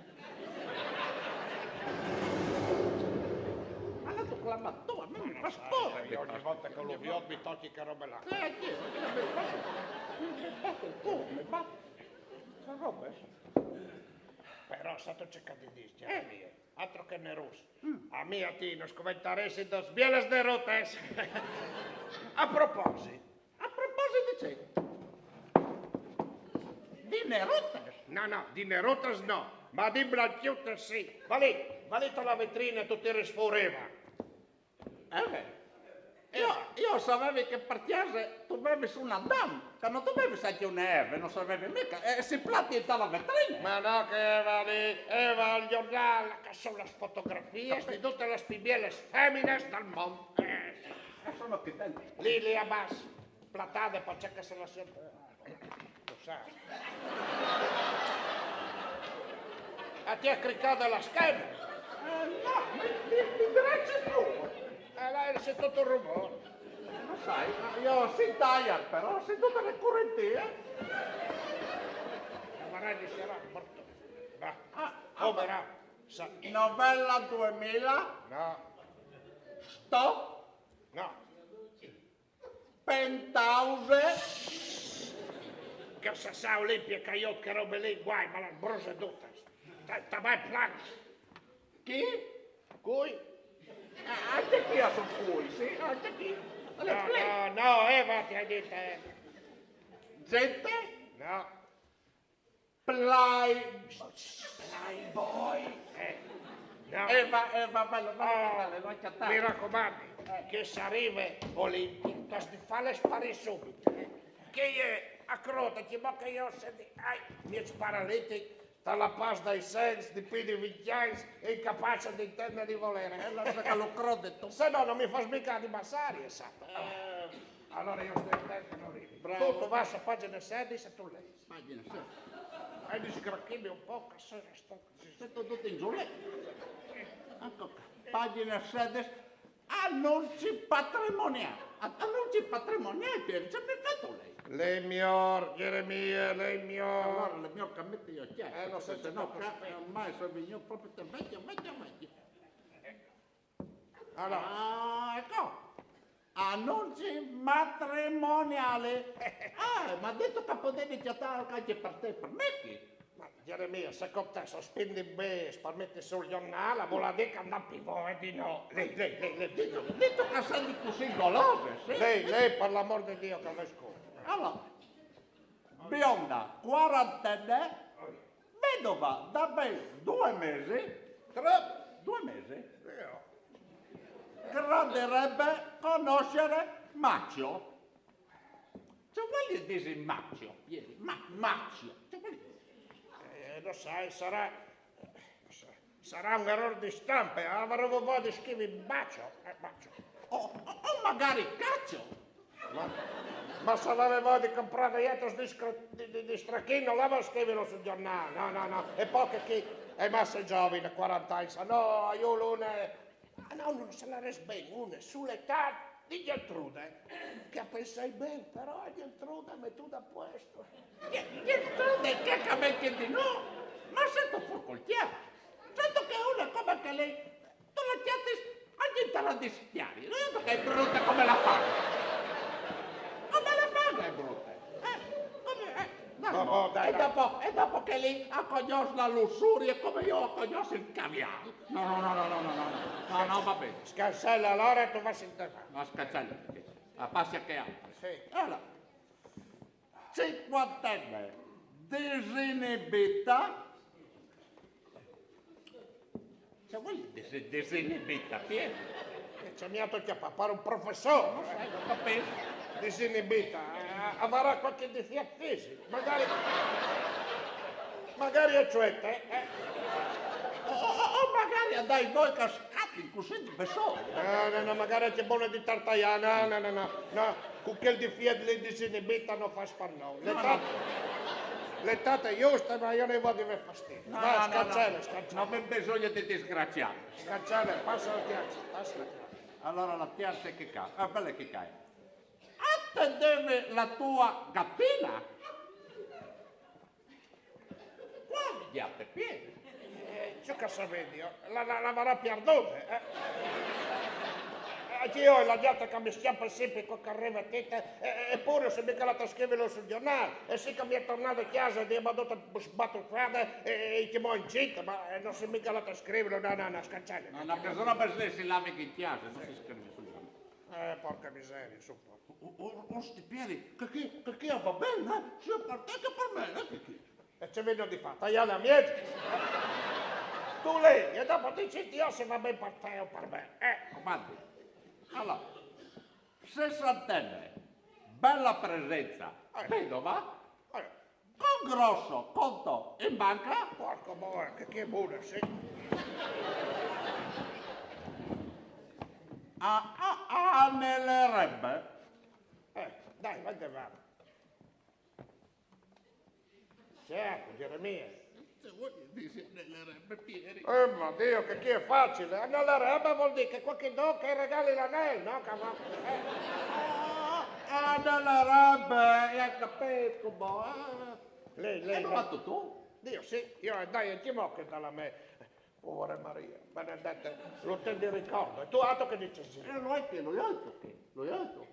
Ma la tu clama tu, a me mi fa spavore. Io ogni volta che lo vedo mi tocchi che robe là. Eh, sì, mi batte il culo, mi batte. Che roba è? Però sotto ciò che ti dici, altro che nerus. A mia ti non scoventaresi dos bieles derotes. A proposito, A proposito di che? Di nerotes? No, no, di nerotes no, ma di blanchiutes sì. Va lì, va lì tra la vetrina e tu tiri sforiva. Eh beh. Io, io sapevo che per chiesa tu bevi su una dam, che non tu bevi sai che un eve, non sapevi mica, e si plati in la vetrina. Ma no che Eva lì, Eva al giornale, che sono le fotografie di tutte le più belle femmine del mondo. Eh, sì. E sono qui dentro. Lì, lì a basso, platate, perché che se la sente. Lo sa. A ti ha criccato la scheda. Eh, no, mi, mi, mi piace tu. E là si sente tutto il rumore. Lo sai, io si taglia, però si tutte le currentie. Ma dice, era morto. Va. Ah, Come era? Sa- Novella duemila, No, stop, no. penthouse. Che se sa Olimpia, Caiot, che robe lì, guai, ma la brusa tutta. Sta mai plan. Chi? Cui? Eh, anche qui a son cui, sì, anche qui. No, no, no, Eva ti ha detto. Eh. Gente, No, play, Playboy. Eh. No. Eva, Eva, bello, bello, Oh, bello, l'ho accattato. Mi raccomando, che se arriva Olimpia, tu devi farle sparire subito. Eh. Che è a crota, che ma che io se di... Ai, mi spara lì, te la passa dai sensi, di più di venti anni, è incapace di intendere di volere. Eh, la che lo crode tu. Se no, non mi fa smiccare di massari, esatto. Allora io sto attento, non ridi. Bravo. Tu, tu vai a pagina sedici e tu leggi. Immagina, sì. E discrachime un po' che se sta... Sento tutto in giù lì. Ecco qua. Pagina sedece. Annunci patrimoniali. A-, annunci patrimoniali, Pieri, ce mi hai fatto lei? Lei miglior, Geremia, lei miglior. Allora, le mio che metti io chiaro, Eh, non perché sento se no proprio qua, ormai sono venuto proprio vecchio, vecchio, vecchio. Allora. Ah, ecco. Annunci matrimoniali. Eh, ma ha detto che potevi chattare anche per te, per me chi? Ma Geremia, se con te se spende bene, per mettere sul giornale, vuol dire che andà più voi di no. Lei, lei, lei, lei, lei, Detto, detto che sei così goloso, sì? Lei, lei, per l'amor di Dio, che mi scusi. Allora, bionda, quarantenne, vedova da ben due mesi. Tre. Due mesi? Io. Graderebbe conoscere Maccio. Cioè, vuol dire Maccio, Pieri? Ma Maccio, cioè, vuol dire... Eh, lo sai, sarà, sarà un errore di stampa, avrò voglia di scrivere bacio, eh, bacio. O, o, o magari caccio. Ma, ma se avevo voglia di comprare io di, scra- di, di, di stracchino, l'avevo scrivere sul giornale, no, no, no. E poi che chi è massa giovane, quaranta anni, sa, no, io l'una... Ah, no, non se la resta bene, una, sull'età di Gertrude, che pensai bene, però Gertrude ha mettuto a posto. Che, che tu de che capelli di no? Ma sento furcoltiere. Sento che una come che lei, tu la chiatti anche in terra di schiari. Non è che è brutta come la fa. Come la fa che è brutta? Eh, come, eh, no, Oh, no. oh, dai, E dai. dopo, e dopo che lei ha conosciuto la lussuria come io ho conosciuto il caviale. No, no, no, no, no, no, no. No, no, va bene. Scancella allora e tu vai a sentire. Ma scancella perché? La passi a che altro? Sì. Allora, cinquantenne, disinibita. Cioè, vuol dire dis- disinibita, Pieri? E ci ha miato il chiappa, pare un professore. Non sai, non capisco. Disinibita, eh, avrà qualche difetto fisico, magari, magari è cioè te, eh. O, o, o magari ha dai voi cascati così di besone. No, no, no, magari c'è buono di tartaiana, no, no, no, no, no. Con quel difetto lì disinibita non fa spannò. L'età, l'età è giusta, ma io ne voglio fastidio. No, Vai, no, no, scancella, no. scancella. Non c'è bisogno di disgraziare. Scancella, passa la piazza, passa la piazza. Allora la terza è che ca-, ah, bella che cae. A te deve la tua gattina? Quale gatta, Pieri? Eh, ciò che sapete io, la, la, l'avrà perduta, eh. Eh, che io la gatta che mi schiappa sempre con carreva teta, eh, eppure se mica la trascrivilo sul giornale, e sì che mi è tornato a casa e mi ha detto sbattuffata e, e che mo è incinta, ma eh, non si mica la trascrivilo, no, no, no, scancella. Ma una persona per lei si lava in casa, non si scrive sul giornale. Eh, porca miseria, insomma. Oh, oh, oh, sti Pieri, che, che, che, che va bene, eh? Sia per te che per me, eh, che, che. E ci vedo di fare, tagliare a mezzo. Tu lei, e dopo ti senti io se va bene per te o per me, eh? Comandi. Allora, sessantenne, bella presenza, Eh. vedova, Eh. con grosso conto in banca, Porco boia, che, che buona, sì. a, a, anelerebbe. Eh, dai, vai avanti. Certo, Geremia. Se vuoi, dice, anelerebbe, Pieri. Eh, ma Dio, che chi è facile? Anelerebbe vuol dire che qualche do che regali l'anello, no? Che va, eh. Ah, anelerebbe, e ha capito, boh, eh. Lei, lei, E l'hai lei. fatto tu? Dio, sì, io andai anche mo che dalla me. Povera Maria, benedetta, lo te ne ricordo. E tu altro che dici sì? Eh, lo hai che, lo hai detto che, lo hai detto.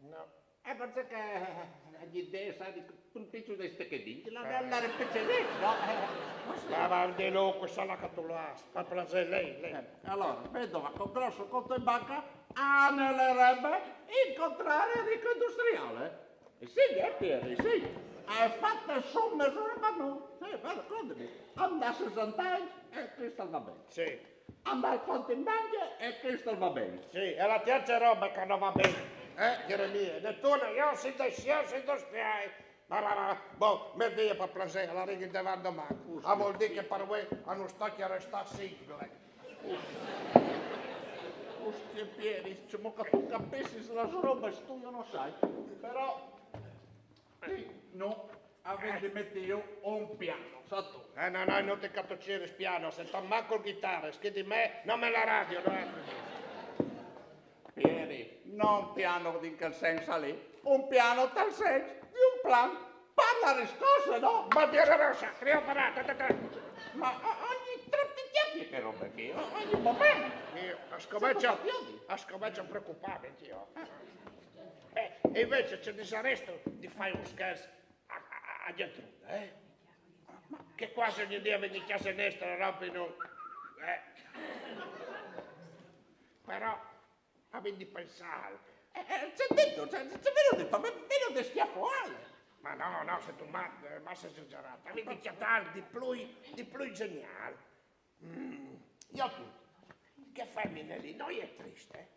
No. Eh, perché, eh, gli dei, sai, di un pezzo di stecchedini, la, la, la ripete lì, no? Eh, ma sì. Ma va, di là, questa là che tu l'hai, per piacere, lei, lei. Eh, allora, vedova con grosso conto in banca, anelerebbe incontrare Enrico Industriale. Eh sì, eh, Pieri, sì. Hai fatto su misura per noi. Sì, guarda, credimi. Andà a sessanta anni, e questo va bene. Sì. Andà al conto in banca, e questo va bene. Sì, è la terza roba che non va bene. Eh, Geremia? Detto, io si da sia, si da spiai. Ma, ma, ma, boh, metti per piacere, la riga davanti domani. Ah, vuol dire che per voi hanno sto che resta single. Ostia, Pieri, diciamo che tu capisci la roba, tu io non sai. Però, sì, no. Avete messo un piano sotto. Eh, no, no, non ti capito, piano, se ti manco il chitarra, scrivi me, non me la radio, no è. Pieri, non piano in quel senso lì, un piano tal senso di un plan per la riscossa, no? Ma Piero Rosa, trio parata, ta, ta. Ma o- ogni tre picchietti che robe qui, o- ogni momento. Io, a scomincia, Sento a scomincia a preoccuparmi, io. Eh, e invece ci saresti di fare un scherzo a, a, a Gertrude, eh? Ma che quasi ogni dia vien in casa nestra, rompino, eh? Però, avendo pensato, eh, eh, c'è detto, c'è, c'è vero di fare, vero di schiaffo, eh? Ma no, no, se tu ma, eh, ma sei esagerato, avendo chiamato di più, di più geniale. Mm, io tu, che femmina lì, non è triste, eh?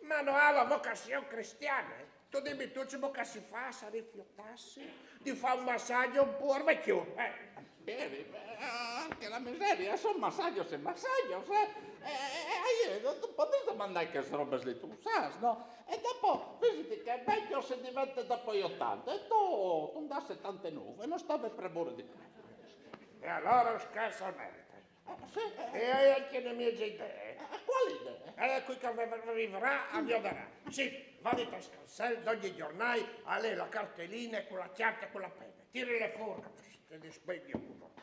Ma non ha la vocazione cristiana, eh? Tu dimmi tu, ci che si fa, se rifiutassi di fare un massaggio a un poor vecchio, eh? Pieri, eh, anche la miseria, son massaggios e massaggios, eh. Eh, eh, eh, io, non, non potete mandare che robe lì, tu sai, no? E dopo, visiti che vecchio si diventa dopo gli ottanta, e tu, tu andassi tante nuove, non stave premure di. E allora scherzo al merito. Eh, sì, eh. E hai anche le mie idee. Eh, quali idee? Eh, qui che vivrà, a mio darà. Sì, vado a scarsare, dogli i giornali, a lei la cartellina con la carta e con la penna. Tiri le fuori, te ne spegni uno.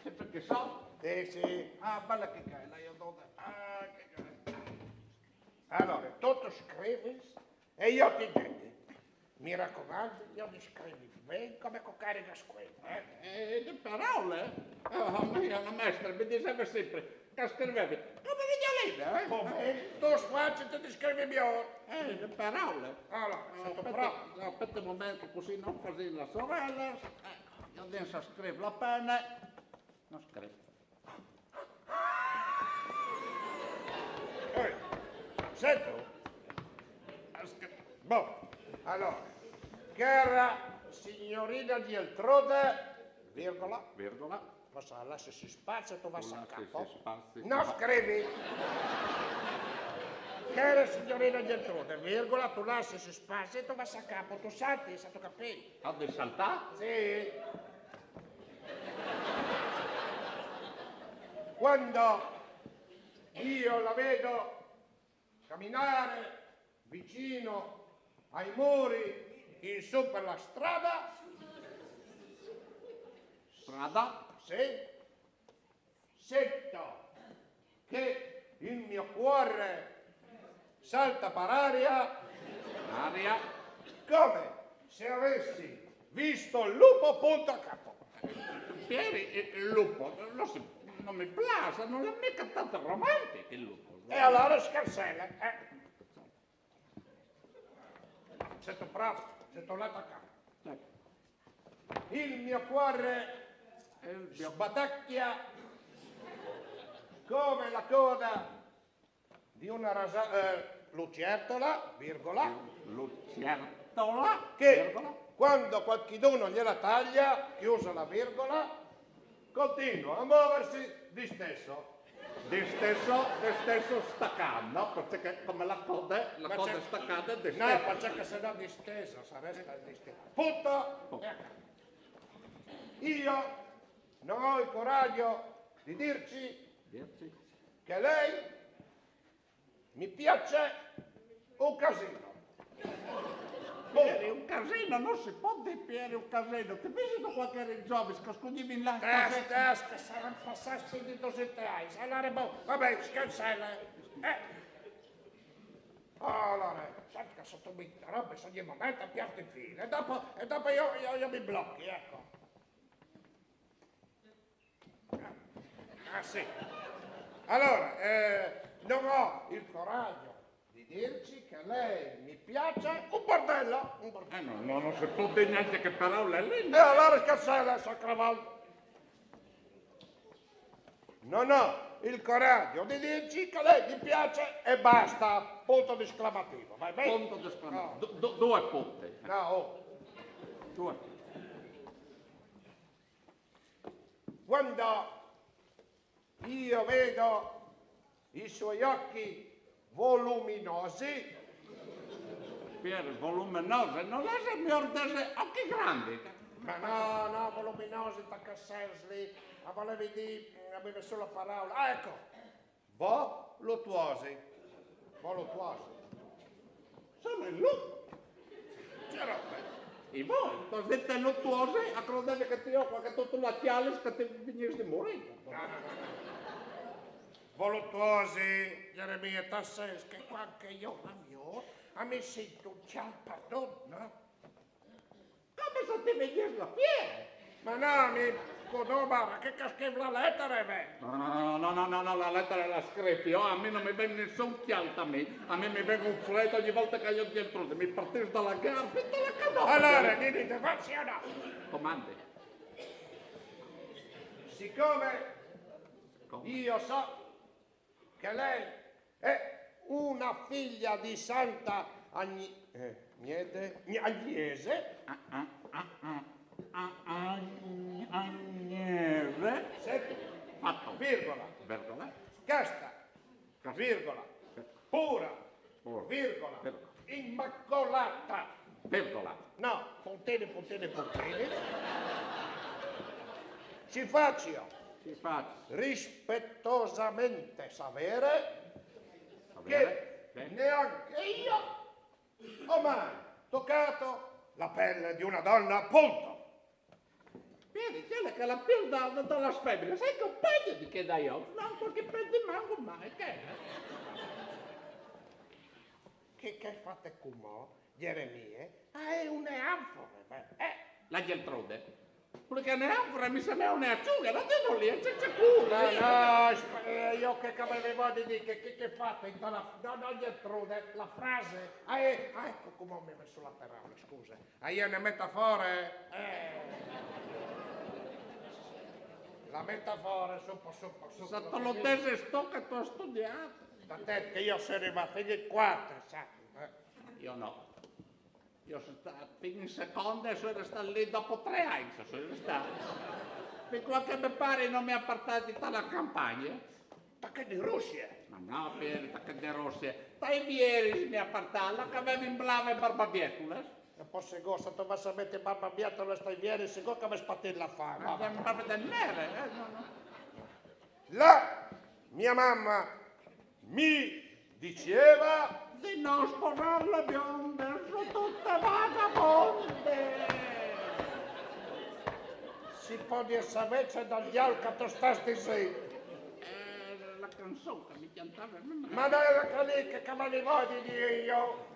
Sì, perché so? Eh, sì. Ah, bella che è, la io donna. Ah, che. Allora, tutto scrivi e io ti dico. Mi raccomando, io mi scrivi bene come con carica squenta, eh? Eh, le parole? Oh, mia, la maestra mi diceva sempre che scrivevi come le galline, eh? Come? Tu sfacci, ti scrivi migliore. Eh, le parole. Allora, oh, sento aspetta, proprio. No, aspetta un momento, così non fai la sorella. Ecco, io adesso scrivo la penna. Non scherzo. Eh, sento. Boh, allora, cara signorina Geltrude, virgola, virgola, cosa lasci si spazio, tu vas a capo. Non scrivi. Cara signorina Geltrude, virgola, tu lasci si spazio, tu vas a capo, tu salti, se tu capito. Ho di saltare? Sì. Quando io la vedo camminare vicino ai muri in su per la strada, strada? Sì. Sento che il mio cuore salta per aria. Aria. Come se avessi visto il lupo punto a capo. Pieri, il lupo, non, si, non mi piace, non è mica tanto romantico il lupo. E allora scarsele, eh. Sento bravo, sento l'attaccato. Il mio cuore sbatacchia come la coda di una rasa, eh, lucertola, virgola, lucertola, che virgola, quando qualcheduno gliela taglia, chiusa la virgola, continua a muoversi di stesso. Di stesso, di stesso staccando, perché come la coda, la coda è staccata, di stesso. No, perché se no distesa, sarebbe distesa. Punto. Io non ho il coraggio di dirci che lei mi piace un casino. Pieri, un casino non si può dire, Pieri, un casino. Ti visito qualche ringiovesco, scugnimi là. Testa, testa, sarà passato di dosette anni. Allora, boh, vabbè, scarsele. Eh. Allora, senti che sotto mi robe, sono momento a piatto in fila. E dopo, e dopo io, io, io mi blocchi, ecco. Ah, sì. Allora, eh, non ho il coraggio di dirci che lei mi piace un bordello, un bordello. Eh, no, no, non si può dire neanche che parola lì. E allora scarsele, sacravanto. Non ho il coraggio di dirci che lei mi piace e basta. Punto di esclamativo, va bene? Punto di esclamativo. No. Do- do- due punti. No, oh. Due. Quando io vedo i suoi occhi voluminosi. Pieri, voluminose, non è il mio ordese, occhi grandi. Ma no, no, voluminosi, ta che sens lì? Ma volevi dì, mm, mi vegn sù la paraula. Ah, ecco! Volutuosi. Volutuosi. Sono in lutto. Che roba? I voi, t'ho detto luttuosi, a credevi che ti ho qualche tutto la chialis che ti vegnesti di morire. No, no, no, no. Volutuosi, Jeremia, tal sens che quand che io la viôt, a mi sento un cial pardon, no? Come se ti vegniss la fiere? Ma no, mi, co domar, che cascem la letare, ve? No, no, no, no, no, no, no, la letare la scrivi, oh, a mi no mi vegn nissun chialt a mi, a mi mi vegn un fred ogni volta che io Geltrude, mi partiss da la gamba, fin da la cadota. Allora, dì, dì, te fai sì o no? Comandi. Siccome Come? Io so che lei è una figlia di Santa Agni-, eh, niente, Agni-, Agnese. Ah, ah, ah, ah, ah, Agni-, Agnese. Senti, fatto. Virgola. Virgola. Casta. Casta. Virgola. Pura. Pura. Virgola. Virgola. Immacolata. Virgola. No, puntini, puntini, puntini. Ci faccio. Ci faccio. Rispettosamente sapere. Sapere. Che neanche io ho mai toccato la pelle di una donna, punto. Vedi, quella che la piel da, da, da la sfemmina, sai che peggio di che da io? No, qualche pezzo di mango, ma che è? Che, che fate cumò, Jeremie? Ah, è une anfore, eh? La Geltrude. Perché une anfore mi sembra une acciughe, la tengo lì, e c'è, c'è culo. No, no, sp-, eh, io che, che avevo di dire, che, che, che fate in la, no, no, Geltrude, la frase. Ah, eh, ah, ecco come mi ha messo la parola, scusa. Ah, è une metafore? Eh. La metafore, su po', su po', su po'. Sotto lo testo che tu hai studiato. Tant'è che io sono arrivato fin in quattro, sa? Eh. Io no. Io sono stato fin in seconda e sono stato lì dopo tre anni, sono stato. Fin quando che me pare non mi ha portato dalla campagna. Tacche di Russia! Ma no, Pieri, tacche di Russia. Dai Vieri mi ha portato, là che avevi in blave barbabietole. E poi se go, se tu vas a mettere barbabietole, stai Vieri, se go che mi spatti la fame. Ma che barba del nere, eh? No, no. La mia mamma mi diceva di non sposare le bionde, sono tutte vagabonde. Si può dire se invece dal diavolo che tu stai zitto. Eh, la canzone che mi cantava. Ma dai, la calicca che me ne voglio dire io.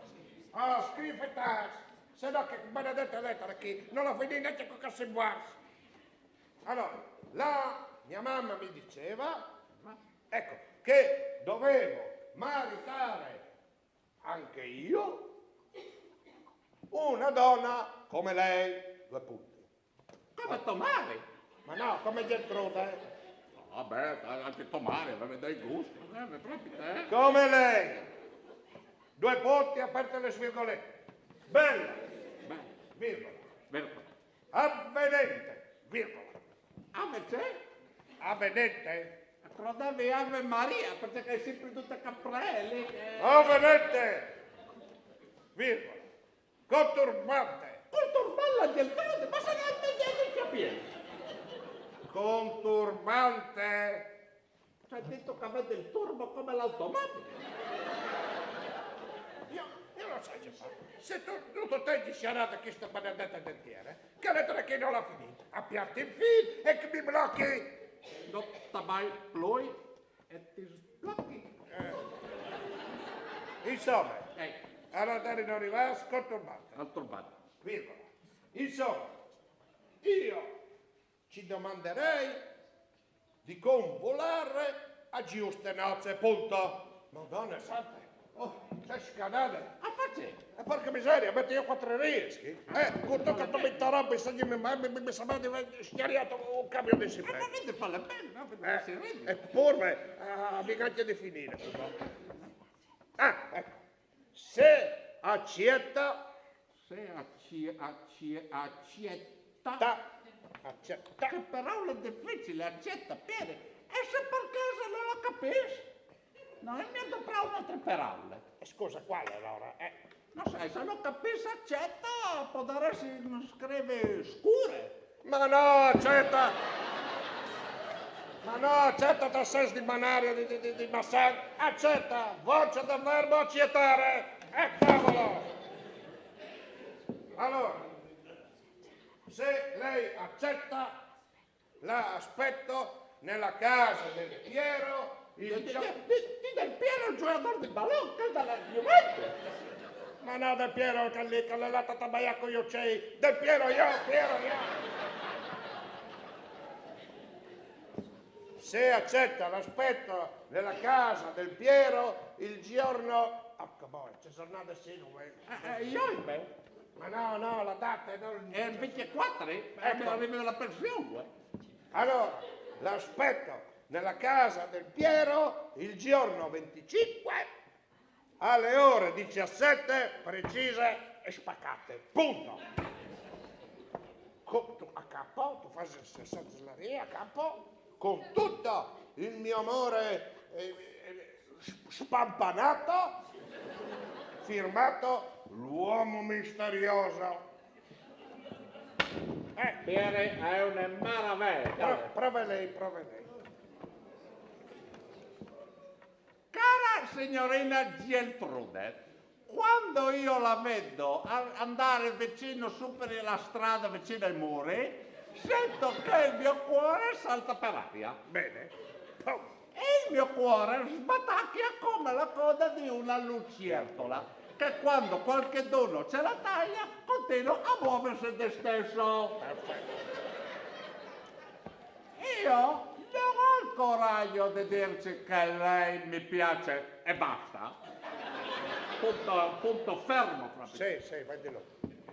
Oh, scrive tasse, se no che benedetta lettera qui, non la finì neanche con che si muore. Allora, la mia mamma mi diceva, ecco, che dovevo maritare anche io una donna come lei, due punti. Come tua madre? Ma no, come Geltrude, eh. No, vabbè, anche tua madre aveva dei gusti, eh, proprio, eh. Come lei. Due punti, aperte le svirgolette. Bella. Bella. Virgola. Virgola. Avvenente, virgola. Ave c'è? Avvenente? Credevi Ave Maria, perché hai sempre tutte caprelle. Eh. Avvenente, virgola. Conturbante. Conturbante del tredici, ma se non mi devi capire. Conturbante. Cioè, ha detto che avete il turbo come l'automobile. Io, io non so che fa. Se tu, tu, tu te dici, guarda, questa benedetta dentiera, che lettera che non la finì. Appiatti il fil e che mi blocchi. No, tabai ploi e ti sblocchi. Eh. Insomma, eh, allora non arriva, conturbante. Conturbante. Virgola. Insomma, io ci domanderei di convolare a giuste nozze, punto. Madonna santa, oh, sei scanata. A faccia. E porca miseria, metti io quattro rischi. Eh, con tutto che tu mi interrompi, se mi, mi, mi, mi sembra di aver schiariato un camion di cimento. Eh, ma vedi, falla bene, no? Eh, eppure, ah, vi cacchio di finire. Ah, ecco. Se accetta. Se acci-, acci-, accetta. Ta. Accetta. Che parola difficile, accetta, Pieri. E se per caso non la capisci? No, e mi doprà un'altra parola. E scusa, quale allora? Eh. No sai, se no capìs, Aceta, podarès scrivi scure. Ma no, Aceta! Ma no, Aceta, t'has sens di manària di, di, di, di Massan. Aceta, voce del verbo accettare. E cavolo! Allora, se lei accetta, la aspetto nella casa del Piero il Di, gio- di, di Del Piero, il giocatore di ballon, che dalla Juventus. Ma no, Del Piero, che lì, che l'è lata a tabaià coi ucei. Del Piero io, Piero io. Se accetta, l'aspetto nella casa del Piero il giorno... Porca boia, che giornata siamo, eh? Eh, eh, io, beh, Ma no, no, la data è... è il ventiquattro, eh? Ecco. Arriva la pensione, eh. Allora, l'aspetto nella casa del Piero il giorno venticinque alle ore diciassette precise e spaccate. Punto. Co- tu, a capo, tu fai il sessanta a capo, con tutto il mio amore eh, eh, sp- spampanato, firmato l'uomo misterioso. Eh, Pieri, è una maraviglia. pro- prova lei, prova lei. Cara signorina Geltrude, quando io la vedo a- andare vicino su per la strada, vicino ai muri, sento che il mio cuore salta per aria. Bene. Pum. E il mio cuore sbatacchia come la coda di una lucertola, che quando qualcheduno ce la taglia, continua a muoversi di stesso. Io non ho il coraggio di dirci che lei mi piace e basta. Punto, punto fermo proprio. Sì, sì, vai di là.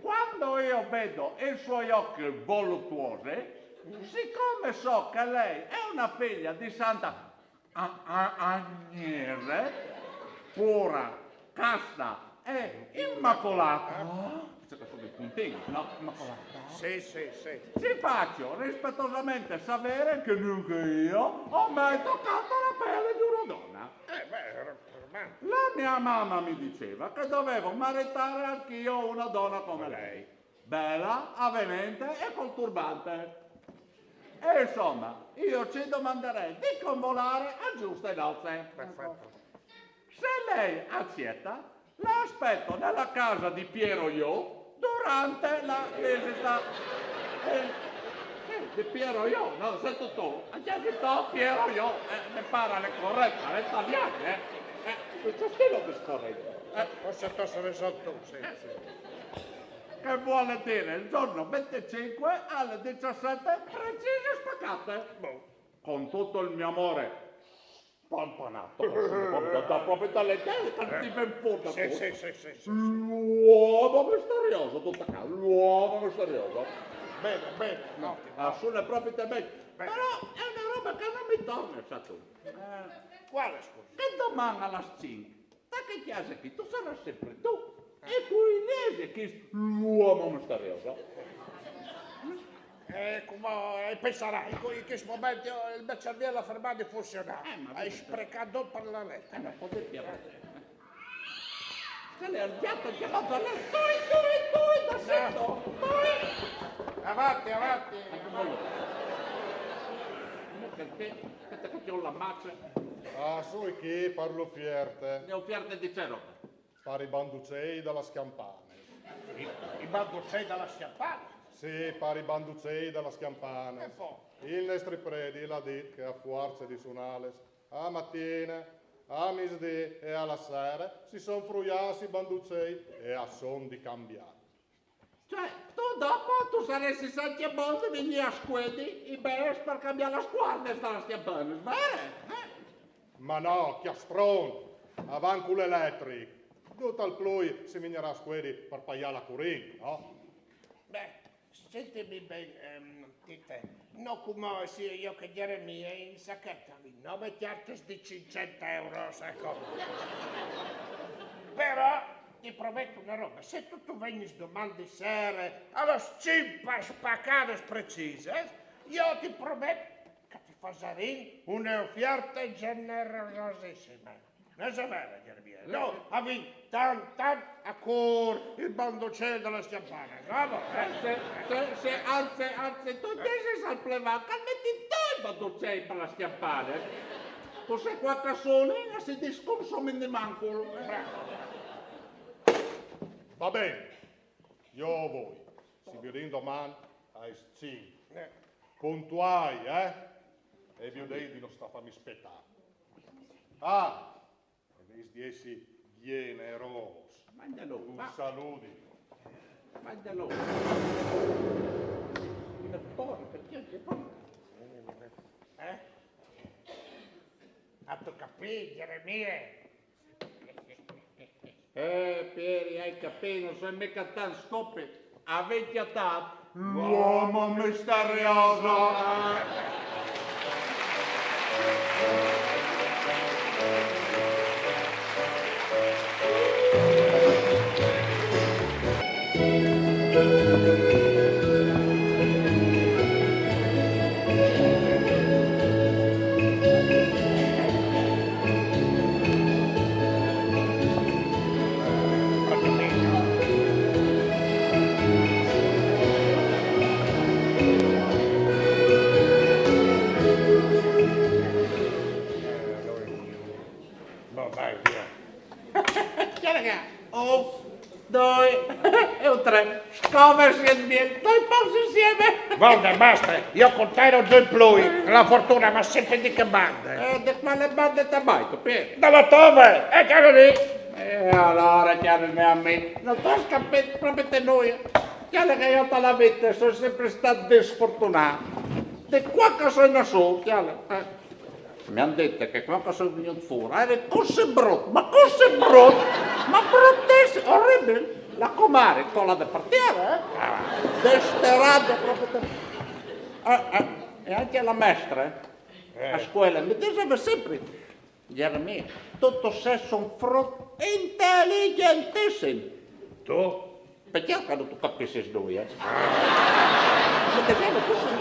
Quando io vedo i suoi occhi voluttuosi, siccome so che lei è una figlia di Santa A- A- Agnese, pura, casta e immacolata, c'è questo dei puntini, no? Immacolata. Sì, sì, sì. Ci faccio rispettosamente sapere che neanche io ho mai toccato la pelle di una donna. Eh, beh, era per me. La mia mamma mi diceva che dovevo maritare anch'io una donna come lei, bella, avvenente e col turbante. E insomma, io ci domanderei di convolare a giuste nozze. Perfetto. Se lei accetta, la aspetto nella casa di Piero Io durante la visita. Eh, sì, di Piero Io, no? Sento tu, anche tu, Piero Io, eh, mi pare le corretta, le italiane, eh. Eh, questo stile di scorrendo. Eh, Forse tu sei sotto, sì, sì. Che vuole dire il giorno venticinque alle diciassette precise spaccate. Boh. Con tutto il mio amore. Spampanato, così, proprio da, proprio dalle idee cattive in punta. Sì, sì, sì, sì, sì. L'uomo misterioso, tutto qua, l'uomo misterioso. Bene, bene, ottimo. Ah, suona proprio te bene. Però è una roba che non mi torna, sa tu. Eh, Quale, scusa? Che domani alla cinque, da che chiesa qui, tu sarai sempre tu. E qui lei che l'uomo misterioso. Eh, come eh, penserai, in questo momento il mio cervello ha fermato di funzionare. Eh, ma Hai vedi. Sprecato per la lettera. Eh, non potete più avanti. Se l'è al piatto che va da lei, tu, tu, tu, da sento, tu. Avanti, avanti. Ecco, voglio. Perché? Aspetta che ti ho la mazza. Ah, soi chi par l'ofierte. Le offerte di zero. Par i banducei da las cjampanes. I, i banducei da las cjampanes. Sì, par i banducei da las cjampanes. E po? Il nestri predi l'ha dit che a fuarce di sunales a matine, a misdì e a la sere si son fruiâts i banducei e a son di cambiâ. Cioè, tu dopo tu saresti anche bon di venire a scuedi i bes per cambiare la squarda sta schiappare, vero? Eh? Ma no, cjastron! Avant cul eletric! Dut al plui si vignarà a scuedi par paiâ la curint, no? Beh, sentimi ben, ehm, Tite. No, come sia io che Geremia in sacchetta, no me certes di cinccent euros, ecco. Però ti prometto una roba, se tu, tu vegnis doman di sere a las cinc spacadas precisas, io ti prometto che ti fasarin une ofierte generosissime. Non è vero, Geremia? Jo o vin tant, tant a cor il bandocel da las cjampanas, bravo, eh? Se, se, se, anzi, anzi, tu disis al plevan che al meti doi bandocei par las cjampanas. Tu sês qua che a sonin e si discursin di mancul. Bravo. Va ben, jo o voi. Si viodìn doman aes cinc. Puntuâi, eh? E viodêt di no stâ a fâmi spietâ. Ah, e vês di jessi gjenerôs. Mandalo, un saludi. Mandalo. Poi, parcè che poi... Eh? Âstu capît, Jeremie? Eh, Pieri, ai capît, no soi mica tant stupit. Avìn cjatât l'uomo misterioso. No, dai, via. Cjale ca, un, doi e un trê. Scome si e mie, doi pôcs insiemi. Varda, baste, jo cun te no zui plui. La fortuna e va simpri di chê bande. Eh, di cuale bande te vâstu, Pieri? Da la tove, e cjale li. E alore, cjâr me amì, no tu âs capît propit nuie. Cjale ca jo te la vite o soi simpri stât disfortunât. Di cuant che o soi nassût, cjale. Eh. Mi àn dit che cuant che o soi vignût fûr o jeri cussì brut, ma cussì brut, ma brutissim, oribil. La comari, colade par tiere, eh? Desterade propit. Eh, eh, e ancje la mestre, eh, a scuele mi diseve simpri: Jeremie, tu tu sês un frut inteligentissim. Tu? Parcè che no tu capissis nuie, eh? Parcè che no tu sês...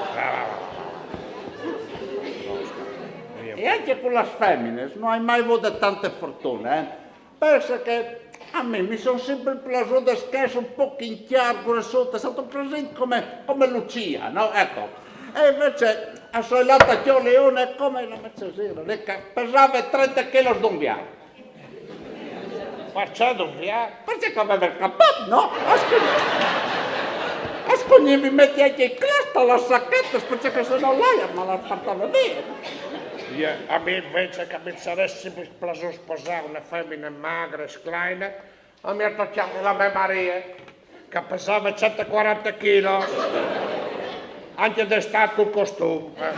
E ancje cu las feminis no ai mai vût tante fortune, eh? Pense che a mi mi son simpri plasudes chês un pôc in cjar, grossudes, âstu presint, come, come Lucia, no? Eco. E invezit o soi lât a cjoli une come la mê cesine, li che e pesave trente chilos d'un viâr. Parcè d'un viâr? Parcè che e veve il capot, no? A scu-, a scugnivi meti ancje i clâfs tes sachets, parcè che se no l'aire me las puartave vie. Jo, a mi invezit che mi sarès simpri plasût sposâ une femine magre, sclaine, a mi e tocjave la mê Marie, che e pesave cent e cuarante chilos, ancje d'Istât cul costum, eh.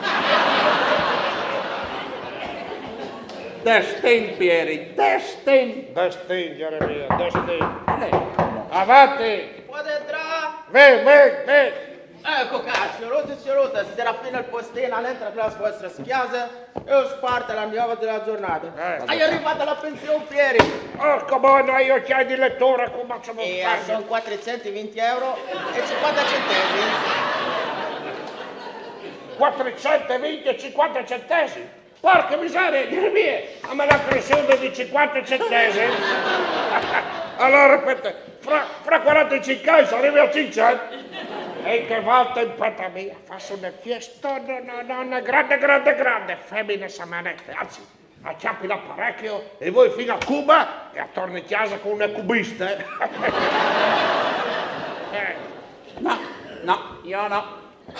Destin, Pieri, destin. Destin, Jeremie, destin. Eh. Avanti! Podês jentrâ? Ven, ven, ven. Eco ca, siôrs e siôrs, Serafin il postin al jentre in lis vuestris cjasis e us puarte la gnove de la zornade. Eh. E je rivade la pension, Pieri. Porco mondo, jo i ocjâi di leture, come se... E a son cuatricent e vincj euros e cincuante centesimi. Cuatricent e vincj e cincuante centesimi? Porca miseria, Jeremie, a me la cressude di cincuante centesimi. Alore, aspete, fra, fra cuarantecinc agns o rivi a cinccent. E chê volte in pete mê o fâs une fieste, no, no, no, une grande, grande, grande, feminis a manete, anzit, o cjapi l'aparecchi e o voi fin a Cuba e o torni a cjase cun une cubiste. Eh. No, no, jo no.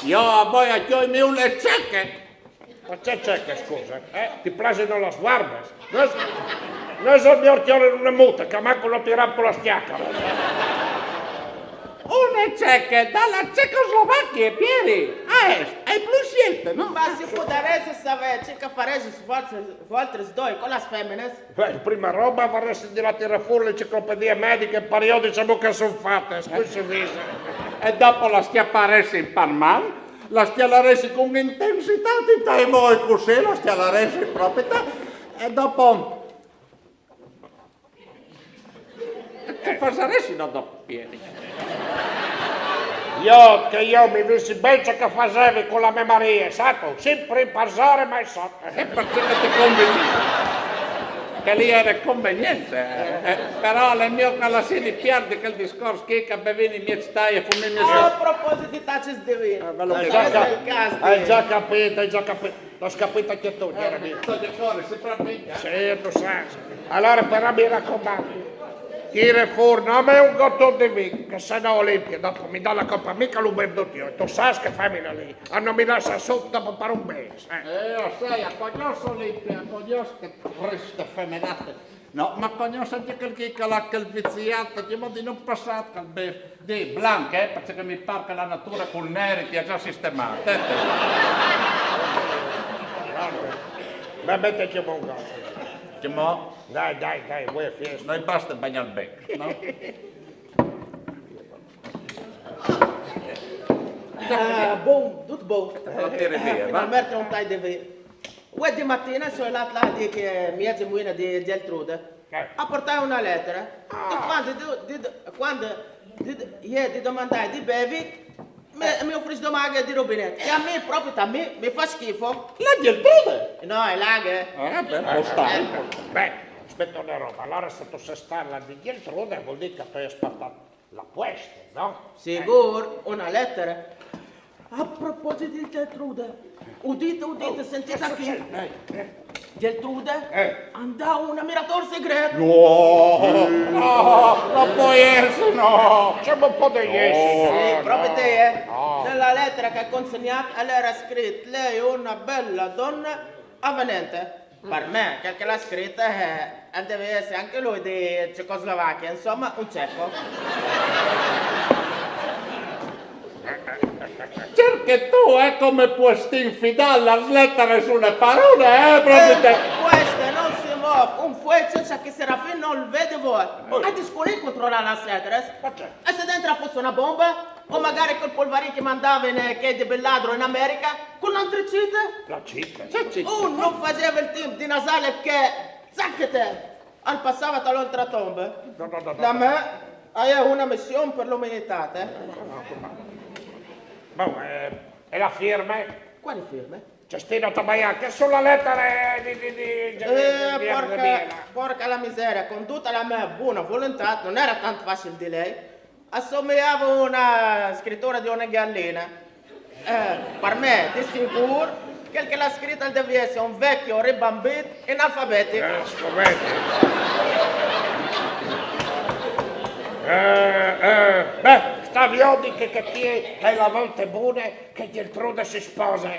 Jo o voi a cjolimi une ceche. Ma ce ceche, scuse, eh? Ti plasino las vuarbes? No es, no es miôr cjoli une mute, che almancul no ti rampo las cjacaras. Une ceche da la Cecoslovachie, Pieri. Ah, e ai plui sielte, no? Ma si o podès savê ce che o faressis voaltris, voaltris doi cu las feminis? Beh, prime robe o varessi di lâ a tirâ fûr la enciclopedie mediche, par viodi cemût che a son fatis, cusì si visi. E dopo las cjaparessi par man, las cjalaressi cun intensitât intai voi, cussì las cjalaressi propit, e dopo... Ce fasaressi, no, dopo, Pieri? Jo, che jo mi visi ben ce che o fasevi cu la mê Marie, sâstu? Simpri in parsore, mai sot. E parcè che ti convegnive? Che lì era conveniente, eh. Eh, però l'è mio che lassi di pierde quel discorso che, che bevevi in mia città e fummi in mia A città. proposito di tacis de vin. Eh, ve lo Hai che già, dico. cap- Nel caso hai di- già capito, hai già capito. L'ho capito anche tu, Eh, Jeremy. sto discorso, si prende. Sì, tu sai. Allora però mi raccomando, tira fuori, non è un gotto di vino, che se no Olimpia dopo mi dà la colpa mica lo bevuto io. Tu sai che famiglia lì, hanno mi lascia sotto dopo per un mese. Eh. Eh, lo sai, a conosco Olimpia, a conosco che triste femenate. No, ma conosco anche quel che là, quel viziato, che mo di non passare quel be-, di blanco, eh, perché mi pare che la natura col nero ti ha già sistemato. Eh, te. Vabbè, te chiamo un gotto. Che mo, Dai, dai, dai, vuoi fiesta? noi basta bagnar il becco, no? Ah, bon, tutto bon. Lo tiri via, va. Finalmente un tai de vin. Uè, di mattina sono andata là di che mia gemuina di Geltrude. Eh. Ha portato una lettera. E quando, di, di, quando di, di, ieri di domandare di bevi, mi, mi offrisce domande di rubinetto. Che a me, proprio a me, mi fa schifo. La Geltrude! No, è là che... Ah, beh, lo stai. Beh, aspetta una roba, allora se tu sei stata là di Geltrude vuol dire che tu hai aspettato la puesta, no? Sicuro, una lettera. A proposito di Geltrude, udite, udite, sentite qui. Eh, eh, Geltrude Eh. andava un ammiratore segreto. No, no, non può essere, no. C'è un po' di Sì, proprio te, eh. Nella lettera che ha consegnato, allora era scritto: lei è una bella donna avvenente. Per me, quel che l'ha scritta, eh, deve essere anche lui di Cecoslovacchia, insomma, un ceco. Certo che tu, eh, come puoi stinfidare la lettera sulle parole, eh, proprio te. Queste non si muove, un fuoco c'è che Serafin non vede voi. Ma ti scusi controllare la setres? E se dentro fosse una bomba? O magari quel polvarino che mandava in, eh, che di Belladro in America con l'antracite? La cita. Che ci- Oh, non faceva il tempo di nasare che zacchete! Al passava dall'altra tomba. No, no, no, no. La me ha una missione per l'umanità, eh? Ma eh, è la firma? Quali firme? Cestino Tabaià, che sulla lettera di, di, di, di, Eh, di- porca, porca la miseria, con tutta la mia buona volontà, non era tanto facile di lei. Assomigliava una scrittura di una gallina. Eh, per me, di sicuro, quel che l'ha scritta deve essere un vecchio ribambito analfabetico. Eh, scommetto. Eh, eh, beh, sta viodi che, che ti hai la volta buona che Geltrude si sposa.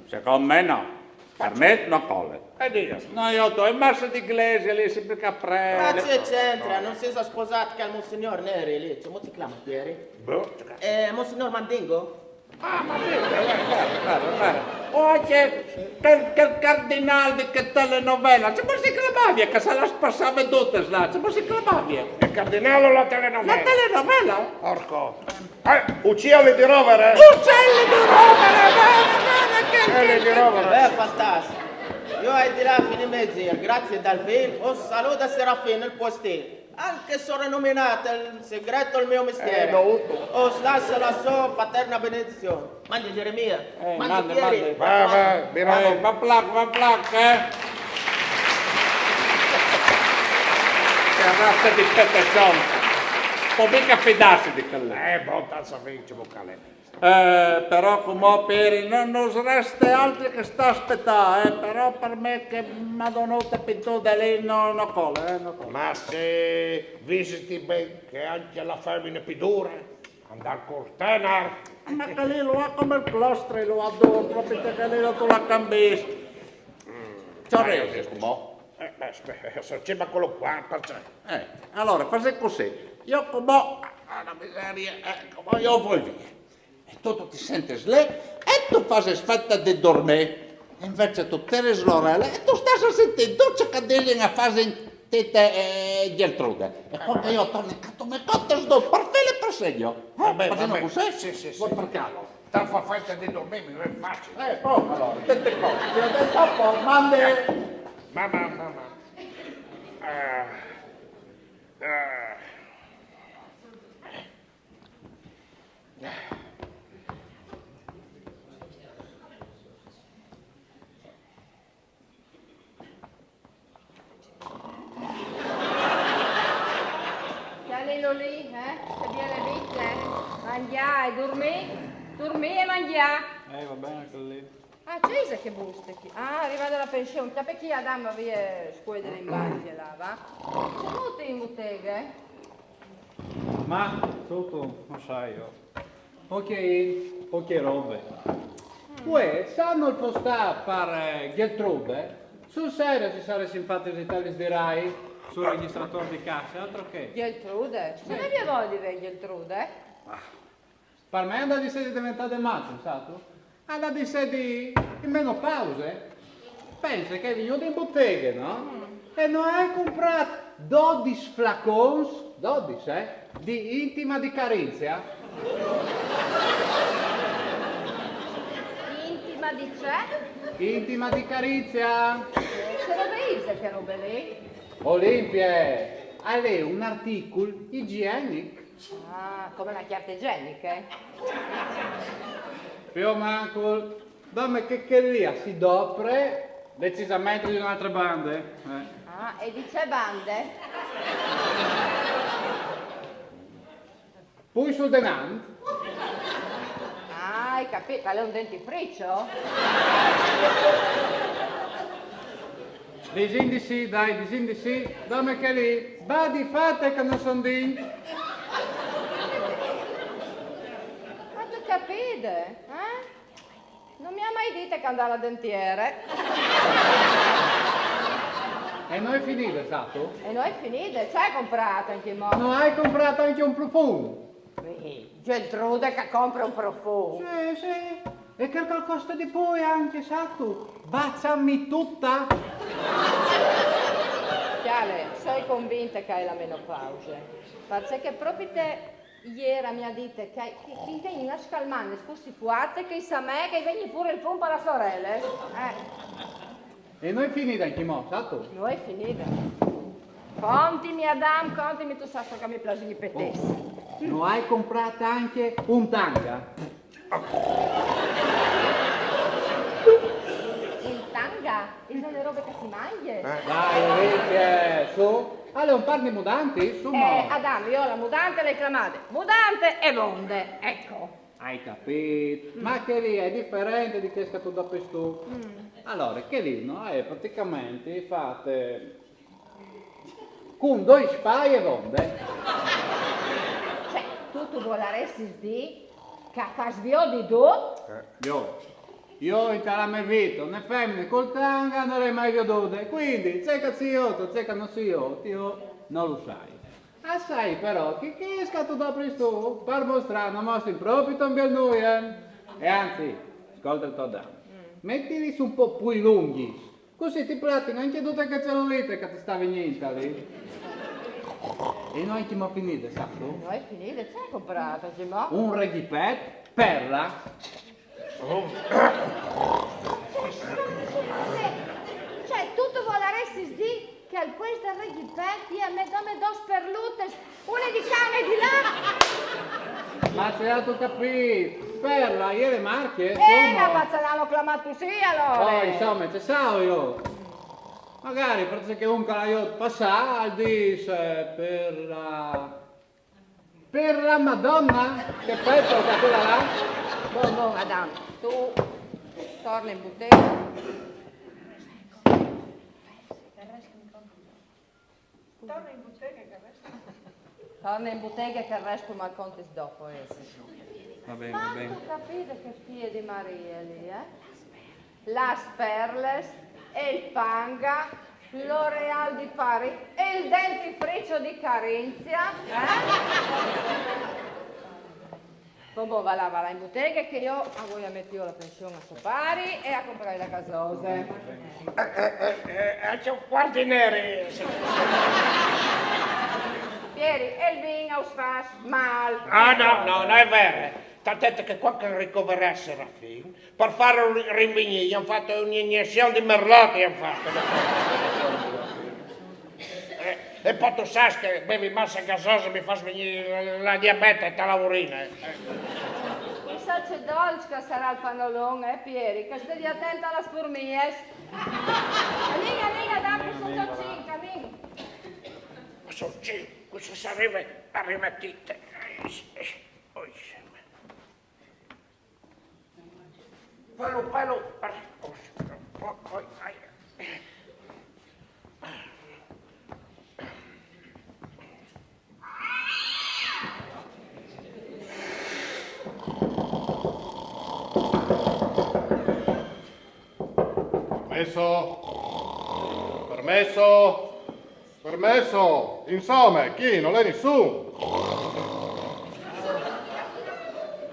Secondo me no. Per me no cola. E Dio. No, io ho in massa di iglesia lì, sempre Ma caprelle. che c'entra? Non si è sposato che il monsignor Neri lì, come si chiama ieri? Boh. Eh, monsignor Mandingo? Ah, ma vedi, guarda, guarda, guarda. Oye, quel, quel cardinale di che telenovela, come si chiamava? Che se la spassava tutte, là, come si chiamava? Il cardinale o la telenovela? La telenovela? Porco. Eh, uccelli di rovere? Uccelli di rovere, bene, bene, che, Uccelli di rovere. Beh, fantastico. Io ai di là fine mezzo, grazie dal vin, un saluto a Serafino il postino. Anche soprannominato il segreto il mio mistero. Eh, no, tu. Os lascio la sua paterna benedizione. Mandi Geremia, Eh, mandi mandi, Pieri. mandi. Va, va, mi Eh, raccomando. va plac, va plac, eh. Che razza di petechon. Può mica fidarsi di quelle. Eh, boh, tanto vince vocale. Eh, però come Pieri non nos resta altro che sta a aspettare, eh, però per me che Madonna pintuta lì no, no cola, eh, no cola. Ma se visiti ben che anche la femmina è più dura, andar col tenar. Ma che lì lo ha come il clostre, lo ha duro, proprio che lì tu la cambisti. Ciò, Ah, io Resi, sì. come? Eh, beh, aspetta, io so, c'è ma quello qua, perché? Eh, allora, fai così. Io come... Ah, la miseria, eh, come io voi via. E tu, tu ti senti lì e tu fai finta di dormire. E invece tu tiri l'orella e tu stai a sentire tutto ciò che dicono a fare tite eh, Geltrude. E poi che io torno in canto mi conto sto per filo e per segno. Eh, Vabbè, facciamo vabbè. Così? Sì, sì, sì. Vuoi perché allora? Sta fa finta di dormire, non è facile. Eh, poi allora, te te cose, ti ho detto un po', mandi. Mamma, mamma. Eh, eh. Lì, eh? Che biele vite. Mangià e durmì. Durmì e mangià. Eh, va ben, anche lì. Ah, ce ise che buste chi? Ah, rivade la pension. Ciape chi, Adam, vie scuede in bagno, là, va? Ce bute in buteghe? Ma, tuto, no sai jo. Poche, poche robe. Uè, se no fos stà par, eh, Geltrude, sul serio si saressin fatis i talis di Rai sul registrator di casse, altro che. Geltrude? Sì. No vevie voie di veder Geltrude? Par me e à di sedi deventade mate, satu? E à di sedi in menopause. Pense che e je vignude in buteghe, no? E no à comprât dodis flacons, dodis, eh, di intima di Carinzia. Intima di ce? Intima di Carinzia. Ce robe ise chê robe lì? Olimpie, al è un articul igienic. Ah, come la cjarte igieniche, eh? Più o mancul, dome che chê lì e si dopre decisamente di une altre bande, eh. Ah, e di ce bande? Plui sul denant. Ah, ai capît, al è un dentifricio? Disìn di sì, dai, disìn di sì, dome che lì, va di fate che no son degn. Ma tu capide, eh? No mi à mai dite che e à di lâ a la dentiere. E no è finide, satu? E no è finide, ce ai comprât ancjemò? No ai comprât ancje un profum? Eh, Geltrude che e compre un profum. Sì, sì. E chel che al coste di plui ancje, satu? Baciami tutta. Cjale, soi convinte che e je la menopause. Parcè che propit jeri mi à dite che, che, che i tegni une scalmande cussì fuarte che i somee che i vegni fûr il fum par lis orelis. Eh. E no è finide ancjemò, satu? No è finide. Contimi, Adam, contimi, tu sâs che mi plasìn i petets. Oh, no ai comprât ancje un tanga? Il tanga? Ise la robe che si mangje? Eh. Dai, Olimpie, su. Al è un pâr di mudantis, su, eh, mo. Adam, jo la mudante le ai clamade mudante e vonde, eco. Ai capît? Mm. Ma chê lì e je diferente di chês che tu dopris tu. Mm. Alore, chê lì, no, e je pratichementri fate cun doi spâi e vonde. Cioè, tu, tu volaressis dî che e fâs viodi dut? Eh. Jo, jo inte mê vite une femine cul tanga no le ai mai viodude, cuindi ce che e sedi, ce che no sedi, jo no lu sai. A sai però che chês che tu dopris tu, par mostrâ, no mostrin propit un biel nuie. E anzit, scolte il to Adam, metilis un pôc plui lungjis, cussì ti platin ancje dute chê celulite che ti sta vignint lì. E no è ancjemò finide, satu? No è finide, ce ai comprât ancjemò? Un reghipet Perla. Oh. Cioè, tu, tu volaressis dî che al puest dal reghipet i à metût dome dôs perlutis, une di ca e une di là? Ma ce âstu capît? Perla, e je la marcje, eh, insome. Ma parcè lu àn clamât cussì, alore? Oh, insome, ce sai jo. Magari parcè che un che lu vês passât al dîs, eh, Perla. Par la Madone, che pezzo che quela là? Bon, bon, Adam, tu torne in buteghe. Torne in buteghe che resto. Torne in buteghe che il resto mal contis dopo, eh, sì. Va ben, va ben. Ma tu capide che fie di Marie lì, eh? Las perles, il panga, L'Oréal di Paris e il dentifricio di Carinzia, eh? Bon, bon, va là, va là in buteghe che jo o voi a meti la pension a so pari e a comprâ la gasose. Eh, eh, eh, eh, ancje un cuart di neri. Pieri, e il vin us fâs mâl. Ah, no, no, no è vero. Tant che cuant che a àn ricoverât Serafin, par fâlu rinvignî, i àn fat une iniezion di merlot, i àn fat. Eh, e po tu sâs che bevi masse gasose mi fâs vignî la diabete te la urine, eh. Chissà ce dolç che al sarà il panolon, eh, Pieri, che stedi atent a las furmies. Anìn, anìn, Adam, che a son za cinc, anìn. Sul cîl, cussì s'arrive a rimetite. Eh, sì, sì. Oi, sì. Quello, quello, oi, oi, ai. Permesso? Permesso? Permesso? Insome, chi? Nol è nissun.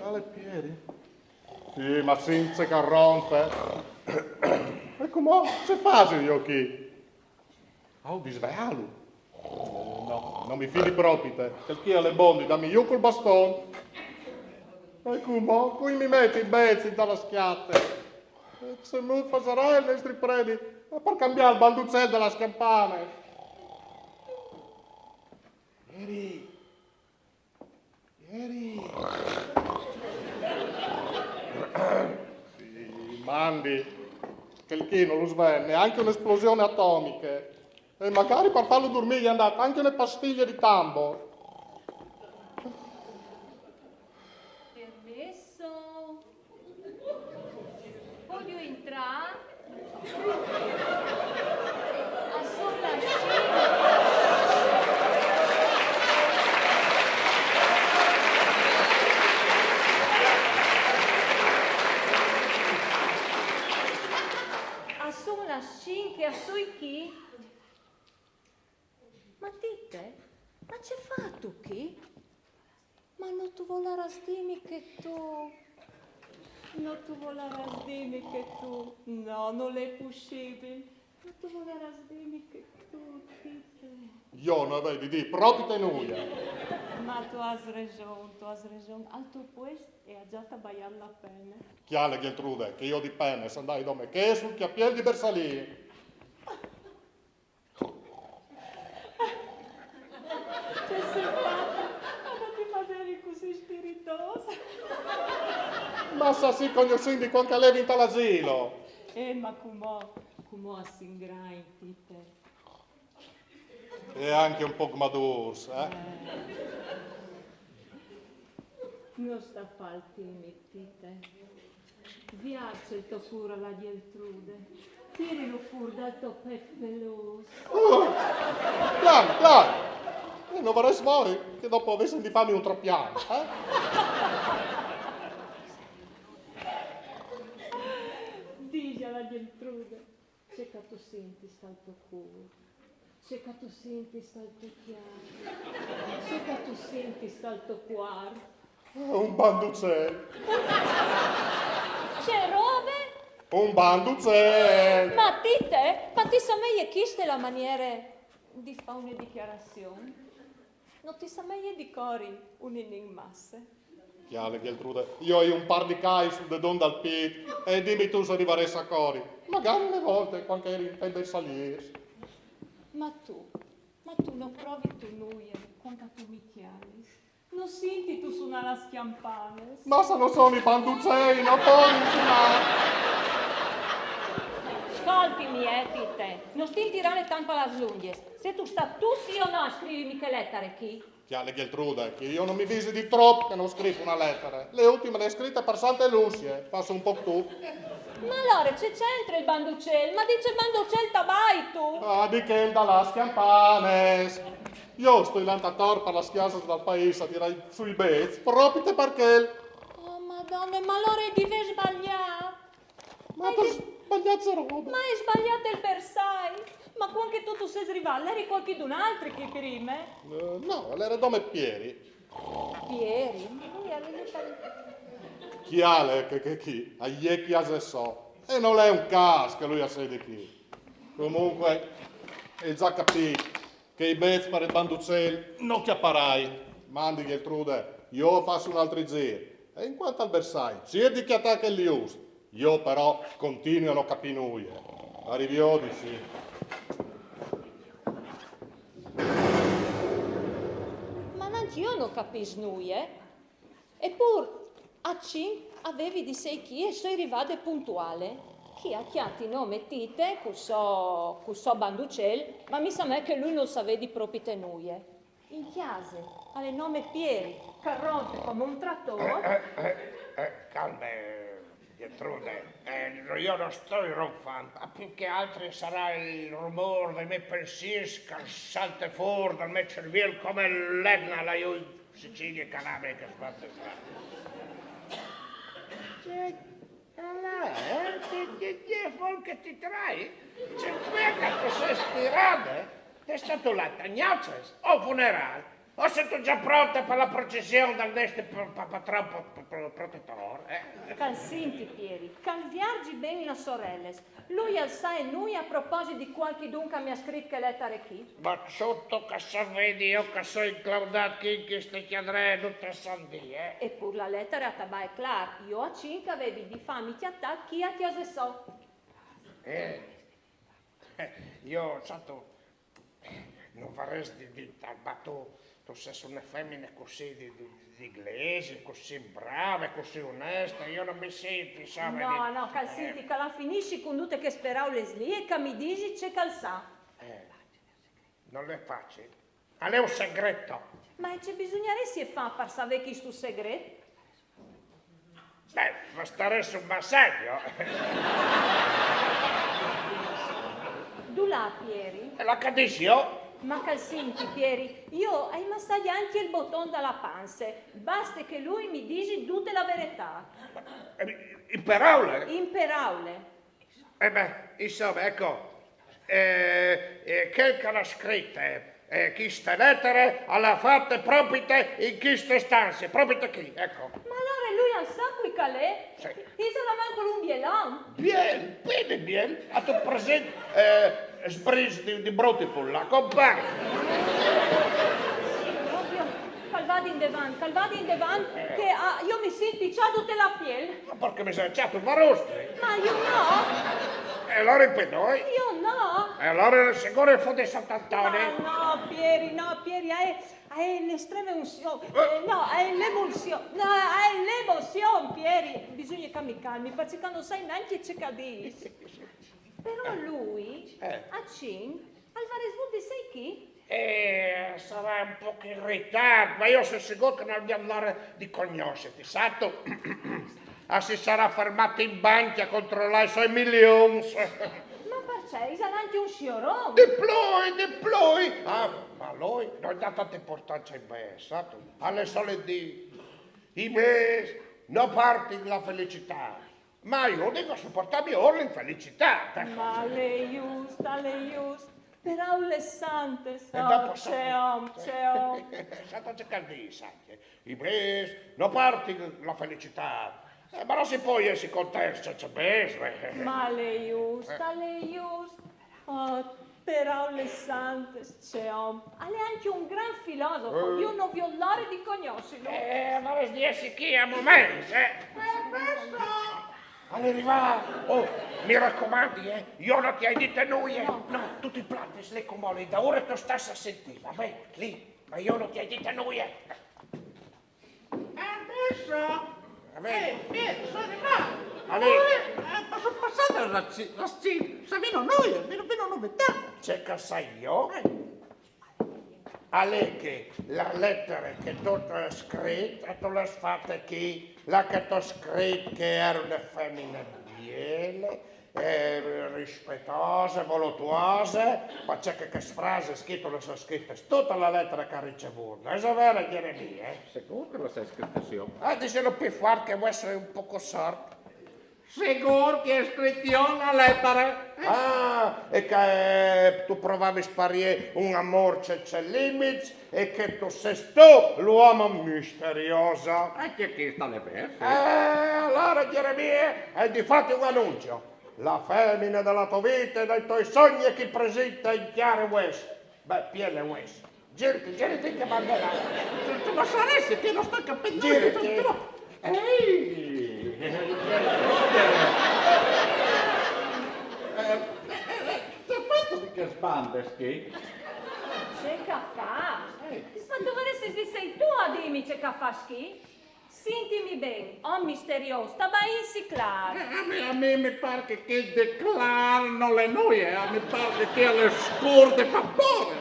Al è Pieri? Sì, ma since che al ronfe. E cumò ce fasi jo chi? Au di sveâlu? No, no mi fidi propite. Chel chi al è bon di dâmi jù cul baston. E cumò, cui mi meti i bêçs inte scjate? E cemût fasarà il nestri predi par cambiâ il banducel des cjampanis? Pieri! Pieri! Sì, mandi. Chel chi nol us ven nancje une esplosion atomiche. E magari par fâlu durmî i àn dât ancje une pastiglie di Tambo. Permesso? Voglio entrare? A son las cinc. A son las cinc e a soi chi? Ma Tite, ma ce fâstu chi? Ma no tu volarâs dîmi che tu... No tu volarâs dîmi che tu... No, nol è pussibil. No tu volarâs dîmi che tu, Tite. Jo no vês di dî propite nuie. Ma tu âs reson, tu âs reson. Al to puest e à za tabaiât la pene. Cjale, Gjeltrude, che jo di penes o 'nd ai dome chê sul cjapiel di Bersalîr. Ce simpatico, ma no ti fasevi cussì spiritôs. Ma se si cognossìn di cuant che o levi tal asilo. Eh, ma cumò, cumò a sin grancj, Tite. E ancje un pôc madûrs, eh? Eh. No sta fâ il timit, Tite. Viarce il to cûr a la Gjeltrude. Tirilu fûr dal to pet pelôs. Oh, plan, plan. Eh, no varès voie che dopo a vessin di fâmi un trapiant, eh? Dîs a la Gjeltrude ce che tu sintis tal to cûr. Ce che tu sintis tal to cjâr, ce che tu sintis tal to cuarp. Un banducel. Ce robe? Un banducel. Ma Tite, ma ti someie cheste la maniere di fâ une dichiarazion? No ti someie di cori un ninin masse? Cjale, Gjeltrude, jo o ai un pâr di cai sul dedon dal pît, e dimi tu se o rivarès a cori. Magari une volte, cuant che o jerin tai Bersalîrs. Ma tu, ma tu no provis tu nuie cuant che tu mi cjalis? No sintis tu sunâ las cjampanis? Ma se no son i banducei, no pò sunâ. Scoltimi, eh, Tite, no stin tirâle tant a las lungjes. Sêstu stât tu sì o no a scrivimi chê letare chi? Cjale, Gjeltrude, che jo no mi visi di trop che no scrîf une letare. La ultime le ai scrite par Sante Lucie, fâs un pôc tu. Ma alore ce centre il banducel? Ma di ce banducel tabaistu? Ah, di chel des cjampanis. Jo o stoi lant ator par las cjasis dal paîs a tirâ sù i bêçs, propite par chel. Oh, Madone, ma alore o ai di vê sbaliât. Ma par sbaliâ ce robe? Ma o ai sbaliât il bersai. Ma cuant che tu tu sês rivât, al jere cualchidun altri chi prime? Eh, no, al jere dome Pieri. Pieri? Ma lui al è lì par... Cjale che, che chi al è a cjase sô. E nol è un câs che lui al sedi chi. Comuncue, o ai za capît che i bêçs par il banducel no cjaparai. Mandi, Gjeltrude, jo o fâs un altri zîr. E in cuant al bersai, circje di cjatâ chel just. Jo però o continui a no capî nuie. A riviodisi. Ma nancje jo no capìs nuie. Epûr, a cinc o vevi di sei chi e o soi rivade puntuale. Chi a cjati nome Tite, cu so, cu so banducel, ma mi sa me che lui nol savedi propite nuie. In cjase, al è nome Pieri, che al ronfe come un trator. Eh, eh, eh, calme, Gertrude. Eh, jo no stoi ronfant, ma più che altri sarà il rumor dai miei pensieri che al salte for dal me cerviel come l'Etna là jù in Sicilia e Calabria che sbatte strada. Cioè, Alà, eh? Che, che, che fol che ti trai? Cioè, quea che ti sês tirade? Te sêstu là, te gnoces? O funeral? O sêstu za pronte par la procesion dal nestri pa-, pa-, patron pro-, pro-, protetor, eh? Che al sinti, Pieri, che al vierzi ben las oreles. Lui al sae nuie a proposit di cualchidun che mi à scrit chê letare chi. Ma sot che savedi jo che soi inclaudât chi in cheste cjadree dute sante dì, eh? E pûr la letare a tabae clâr, jo a cinc a vevi di fâmi cjatâ chi a cjase sô. Eh, eh, jo, sâstu, eh, no varès di, di, ma tu, tu sês une femine cussì di, di, di glesie, cussì brave, cussì oneste, jo no mi sint, insome. No, di, no, che al eh, sinti, che la finissi cun dute chês peraulis li e che mi disi ce che al sa. Eh. Nol è facil. Al è un segret. Ma e ce bisugnaressio fâ par savê chistu segret? Beh, fastarès un massaggio. Dulà, Pieri? E là che dîs jo? Ma che al sinti, Pieri, jo i massaghie ancje il boton da la panse. Baste che lui mi disi dute la veretât. Eh, in peraule? In peraule. Eh beh, insome, eco, eh, eh, chel che al à scrit, eh, cheste letare, le à fate propite in cheste stanzie, propite chi, eco. Ma alore lui al sa cui che al è? Sì. Isal almancul un biel om? Biel, ben biel, âstu presint, eh, Sbris di, di Brutiful, la compagn. Propit, che al vadi indevant, che al vadi indevant, che, ah, jo mi sint za dute la piel. Ma parcè, mi soi za dut varus? Ma jo no. E alore par nô? Jo no. E alore sigûr che fo di Sant'Antoni. Ma no, Pieri, no, Pieri, a è, a è l'estreme unsion, eh, no, a è l'emulsion, no, a è l'emozion, Pieri. Bisugne che mi calmi, parcè che no sai nancje ce che dîs. Però lui, eh, a cinc, al varès vût di sei chi? Eh, al sarà un pôc iritât, ma jo o soi sigûr che nol viôt l'ore di cognossiti, sâstu? Ah, si sarà fermât in bancje a controlâ i soi milions. Ma parcè, isal ancje un sciuron? Di plui, di plui. Ah, ma lui nol da tante impuartance ai bêçs, sâstu? Al è solit dî: i bêçs no puartin la felicitât. Ma jo o ai di supuartâ miôr la infelicitât. Maleüst, maleüst. Peraulis santis, e dopo, oh, ce om, ce om. Sâstu ce che al dîs ancje? I bêçs no puartin la felicitât. Eh, ma no si pues jessi contents cence bêçs, beh. Maleüst, maleüst. Oh, peraulis santis, ce om. Al è ancje un grant filosof, eh, jo no viôt l'ore di cognossilu. Eh, ma al varès di jessi chi a moments, eh. Eh, penso. Al è rivât! Oh, mi racomandi, eh, jo no ti ai dite nuie. No, no, tu ti plantis li cumò li daûr e tu stâs a sintî, va ben? Li, ma jo no ti ai dite nuie. Adesso? Va ben. Eh, eh, soi rivât. Alè. Eh, eh, ma a son passades las ci-, las cinc, se vino nuie, vino, vino novitât. Ce che sai jo? Eh. Al è che la letare che tu tu âs scrit, tu le âs fate chi, là che tu âs scrit che e jere une femine biele, eh, rispietose, voluptuose, parcè che chês frasis chi tu le âs scrite, dute la letare che o ai ricevût. Ise vere, Gjeremie? Sigûr che le ai scrite jo. Ah, disilu plui fuart che o vuei jessi un pôc sort. Sigûr che o ai scrit jo la letare. Ah, e che, eh, tu provavis par jê un amôr cence limits e che tu sês tu l'uomo misteriôs. E che chest al è vêr, sì. Eh, alore, Gjeremie, o ai di fâti un anunci. La femine de tô vite e dai tô sogns e je chi presinte in cjare vues. Beh, piele vues. Giriti, giriti che bandere. Tu, tu no sarès che no stoi capint. Giriti. Tu, tu no. Ehi! Eh, eh, eh, eh, ce fâstu di chês bandes chi? Ce che o fâs? Eh. Ma tu varessis di sei tu a dîmi ce che o fâs chi? Sintimi ben, om misteriôs, ta bainsi clâr. Eh, a mi, a mi mi par che chi di clâr nol è nuie, eh, mi par che chi al è scûr di fâ pôre.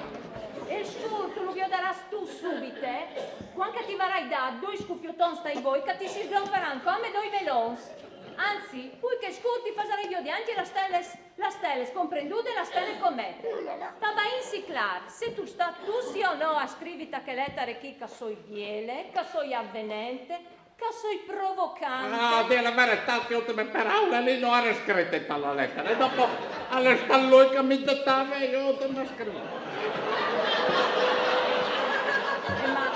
Il scûr tu lu viodarâs tu subit, eh? Cuant che ti varai dât doi scufiotons tai voi, che ti si sgronfaran come doi melons. Anzit, plui che scûr ti fasarai viodi ancje las stelis, las stelis, comprendude la stele comete. Ta bainsi clâr, sêstu stât tu sì o no a scrivi ta chê letare chi che o soi biele, che o soi avenente, che o soi provocante. Ah, a dî la veretât, chê ultime peraule li no jere scrite ta la letare. E dopo al è stât lui che mi detave, jo te mi scrîf. Eh, ma,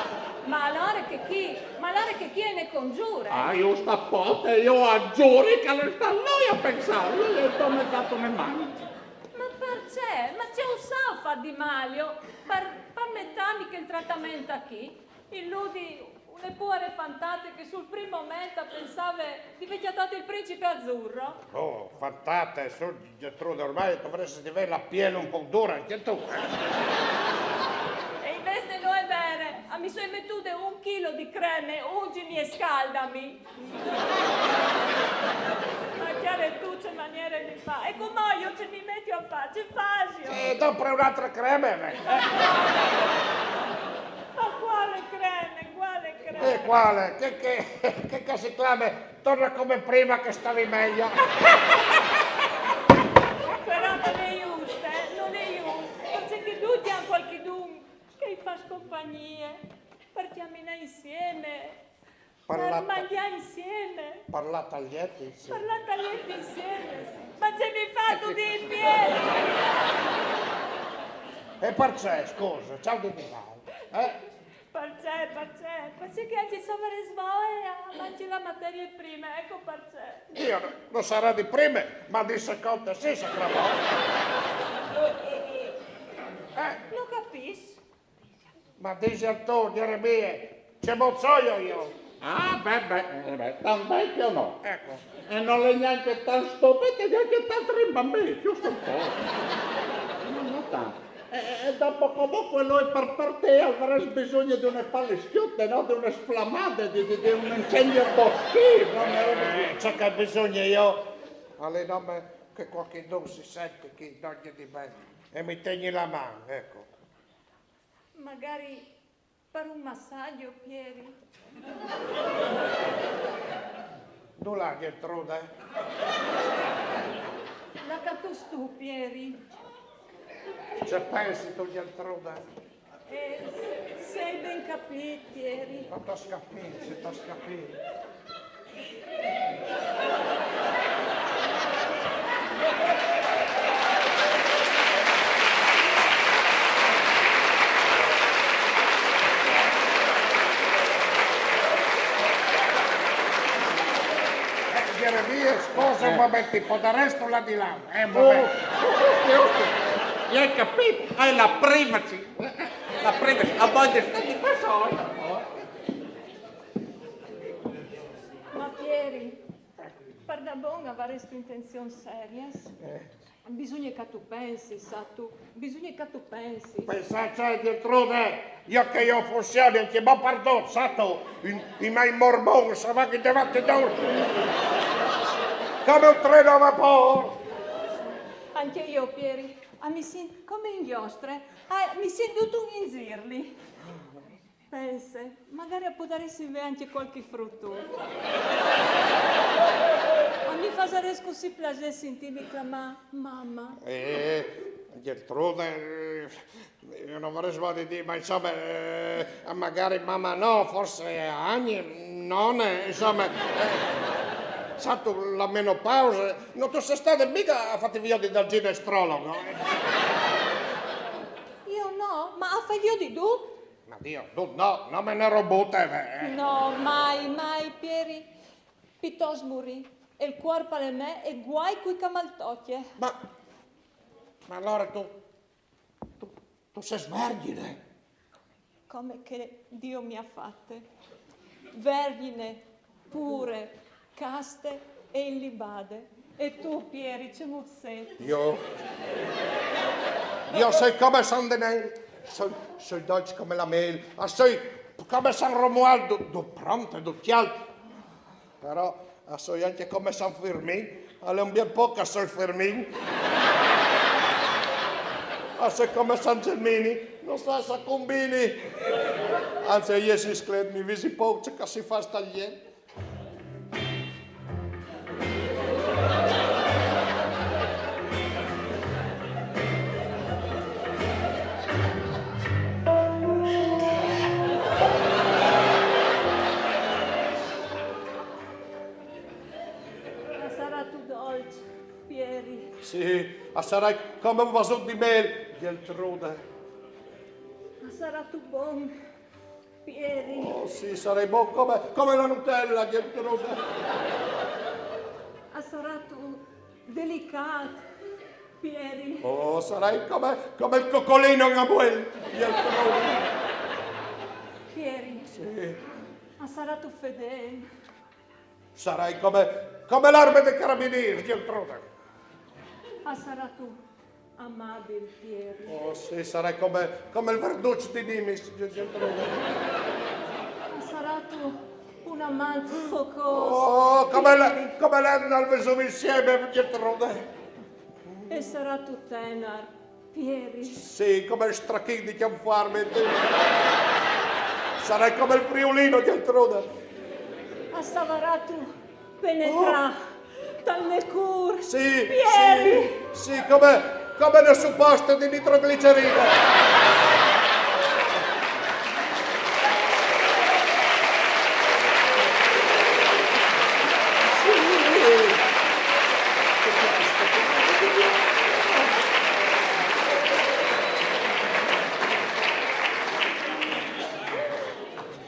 ma alore chê chi, ma alore chê chi e je une congjure. Ah, jo sta volte, jo a zuri che al è stât lui a pensâ, lui al me à dât une man. Ma parcè? Ma ce us âstu fat di mâl? Par, par metâmi chel tratament chi? Il Ludi, une puare fantate che sul prin moment e pensave di vê cjatât il principe azzurro. Oh, fantate, su, Gertrude, ormai tu varessis di vê la piel un pôc dure ancje tu, eh? E invezit no je vere, a mi soi metude un chilo di creme, ungjimi e scjaldimi. Ma cjale tu ce maniere di fâ. E cumò jo ce mi metio a fâ, ce fasio? E dopo une altre creme, eh. Ma cuale creme, cuale creme? E cuale? Chê, chê, chê che si clame Torna come prime che tu stavis miôr. Però nol è just, eh, nol è just. Parcè che ducj a àn cualchidun che i fâs compagnie, par cjaminâ insiemi, par mangjâ insiemi, par lâ tal jet insiemi. Par lâ tal jet insiemi, sì. Ma ce mi fâstu dî, Pieri? E parcè, scuse, ce aio di dî, eh? Parcè, parcè? Parcè che ancje se o varès voie, a mangjâ la materie prime, eco parcè. Jo no sarès di prime, ma di seconde sì, sacramento. Eh? No capìs. Ma dîs tu, Gjeremie, cemût soio jo? Ah, beh, beh, eh, beh, tant vecjo no. Eco. E nol è gnancje tant stupit e gnancje tant rimbambît, just un pôc. No, no tant. E, e dopo comuncue lui par partî al varès bisugne di une faliscjute, no? Di une sflamade, di, di, di un incendi boschivo, no? Eh, ce che o ai bisugne jo, al è nome che cualchidun si senti chi dongje di me e mi tegni la man, eco. Magari par un massaggio, Pieri. Dulà, Gertrude? Là che tu stâs, Pieri. Ce pensistu, Gertrude? Eh, se o ai ben capît, Pieri. No tu âs capît, se tu âs capît. Eh, Gjeremie, scuse un moment, ti podarès lâ di là, eh, un moment. Oh, oh, oh, oh, oh. Âstu capît? Al è la prime, sì. La prime, a volte sta di passare. Ma Pieri, pardabon, o varès intenzions seriis? Bisugne che tu pensis, sâstu, bisugne che tu pensis. Pensâ ce, Gertrude? Jo che jo o funzioni ancjemò par dut, sâstu, i, i miei mormons a van indevant e indaûr come un tren a vapôr. Ancje jo, Pieri, a mi sint come in gjostre, a mi sint dut un inzirli. Pense, magari o podaressin vê ancje cualchi frut. A mi fasarès cussì plasê sintîmi clamâ mame. Eh, Gertrude, eh, jo no varès voie di dî, ma insome, eh, magari mame no, forsit agne, none, insome, eh, sâstu, la menopause, no tu sês stade migo a fâti viodi dal ginestrologo? Jo no, ma a fâ viodi dut? Ma Diu, dut no, no me ne robute, eh. No, mai, mai, Pieri. Pitost murî, e il cuarp al è me e guai cui che mal tocje. Ma, ma alore tu, tu, tu sês vergjine? Come che Dio mi à fate. Vergjine, pure, caste e ilibade. E tu, Pieri, cemût sêstu? Jo? Jo o soi come San Denêl, o soi, o soi dolç come la mêl, o soi p-, Come San Romuald, dut, dut pront e dut cjalt. Però a soi ancje come San Firmin, al è un biel pôc che a soi Firmin. A soi come San Gelmini, no sai ce combini. Anzit, a jessi sclet, mi visi pôc ce che si fâs tal jet. A sarà dut dolç, Pieri. Sì, a sarai come un vasut di mêl, Geltrude. A sarà dut bon, Pieri. Oh, sì, sarai bon come, come la Nutella, Geltrude. A sarà dut delicât, Pieri. Oh, sarai come, come il coccolino in Abuel, Geltrude. Pieri. Sì. A sarà dut fedêl. Sarai come, come l'arme dai carabinîrs, Geltrude. A sarà dut amabil, Pieri. Oh, sì, sarai come, come il verduç di Nimis, Geltrude. A sarà dut un amant focôs. Oh, come la, come l'Etna e il Vesuvi insieme, Geltrude. E a sarà dut tenar, Pieri. Sì, come il strachin di Cjan Farme. Sarai come il Friulino, Geltrude. A savarà dut penetrâ tal gno cûr. Sì, Pieri. Sì, sì, come, come no suposto di nitroglicerina.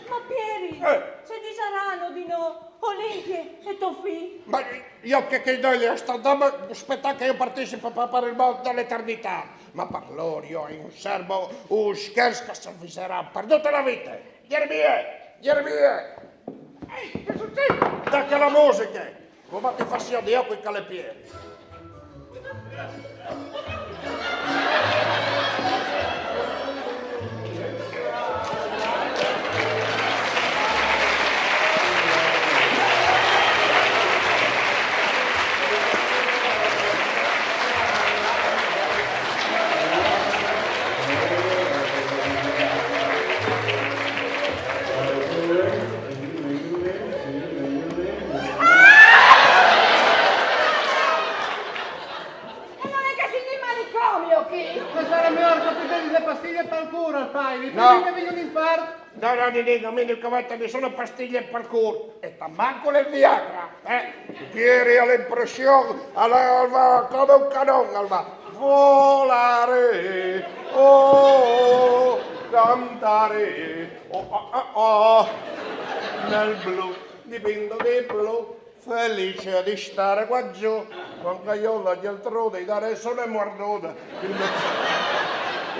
Ma Pieri, eh, ce disarano di nô Olimpie e to fi? Ma jo ce, ce i doi li a stâ dome, a spietâ che jo o partìs par, par il mont de l'eternitât. Ma par lôr jo o serbo un scherç che si viseran par dute la vite. Gjermie, Gjermie! Ehi, ce sucêt? Dai, chê musiche! Cumò ti fâs jo di jo cui che al è Pieri. E no je che o sin in manicomio chi? Al sarès miôr che tu devis lis pastiliis pal cûr al pai, li... No. Prime che al vegni un infart. No, no, Ninie, no mi no covente nissune pastilie pal cûr, e tant mancul il Viagra, eh? Pieri al à la impression, al, al va come un canon, al va: volare, oh, cantare, oh, oh, oh, oh, nel blu, dipinto di blu. Felice di stare qua giù, con caiola, Geltrude, i darès une muardude. Il me,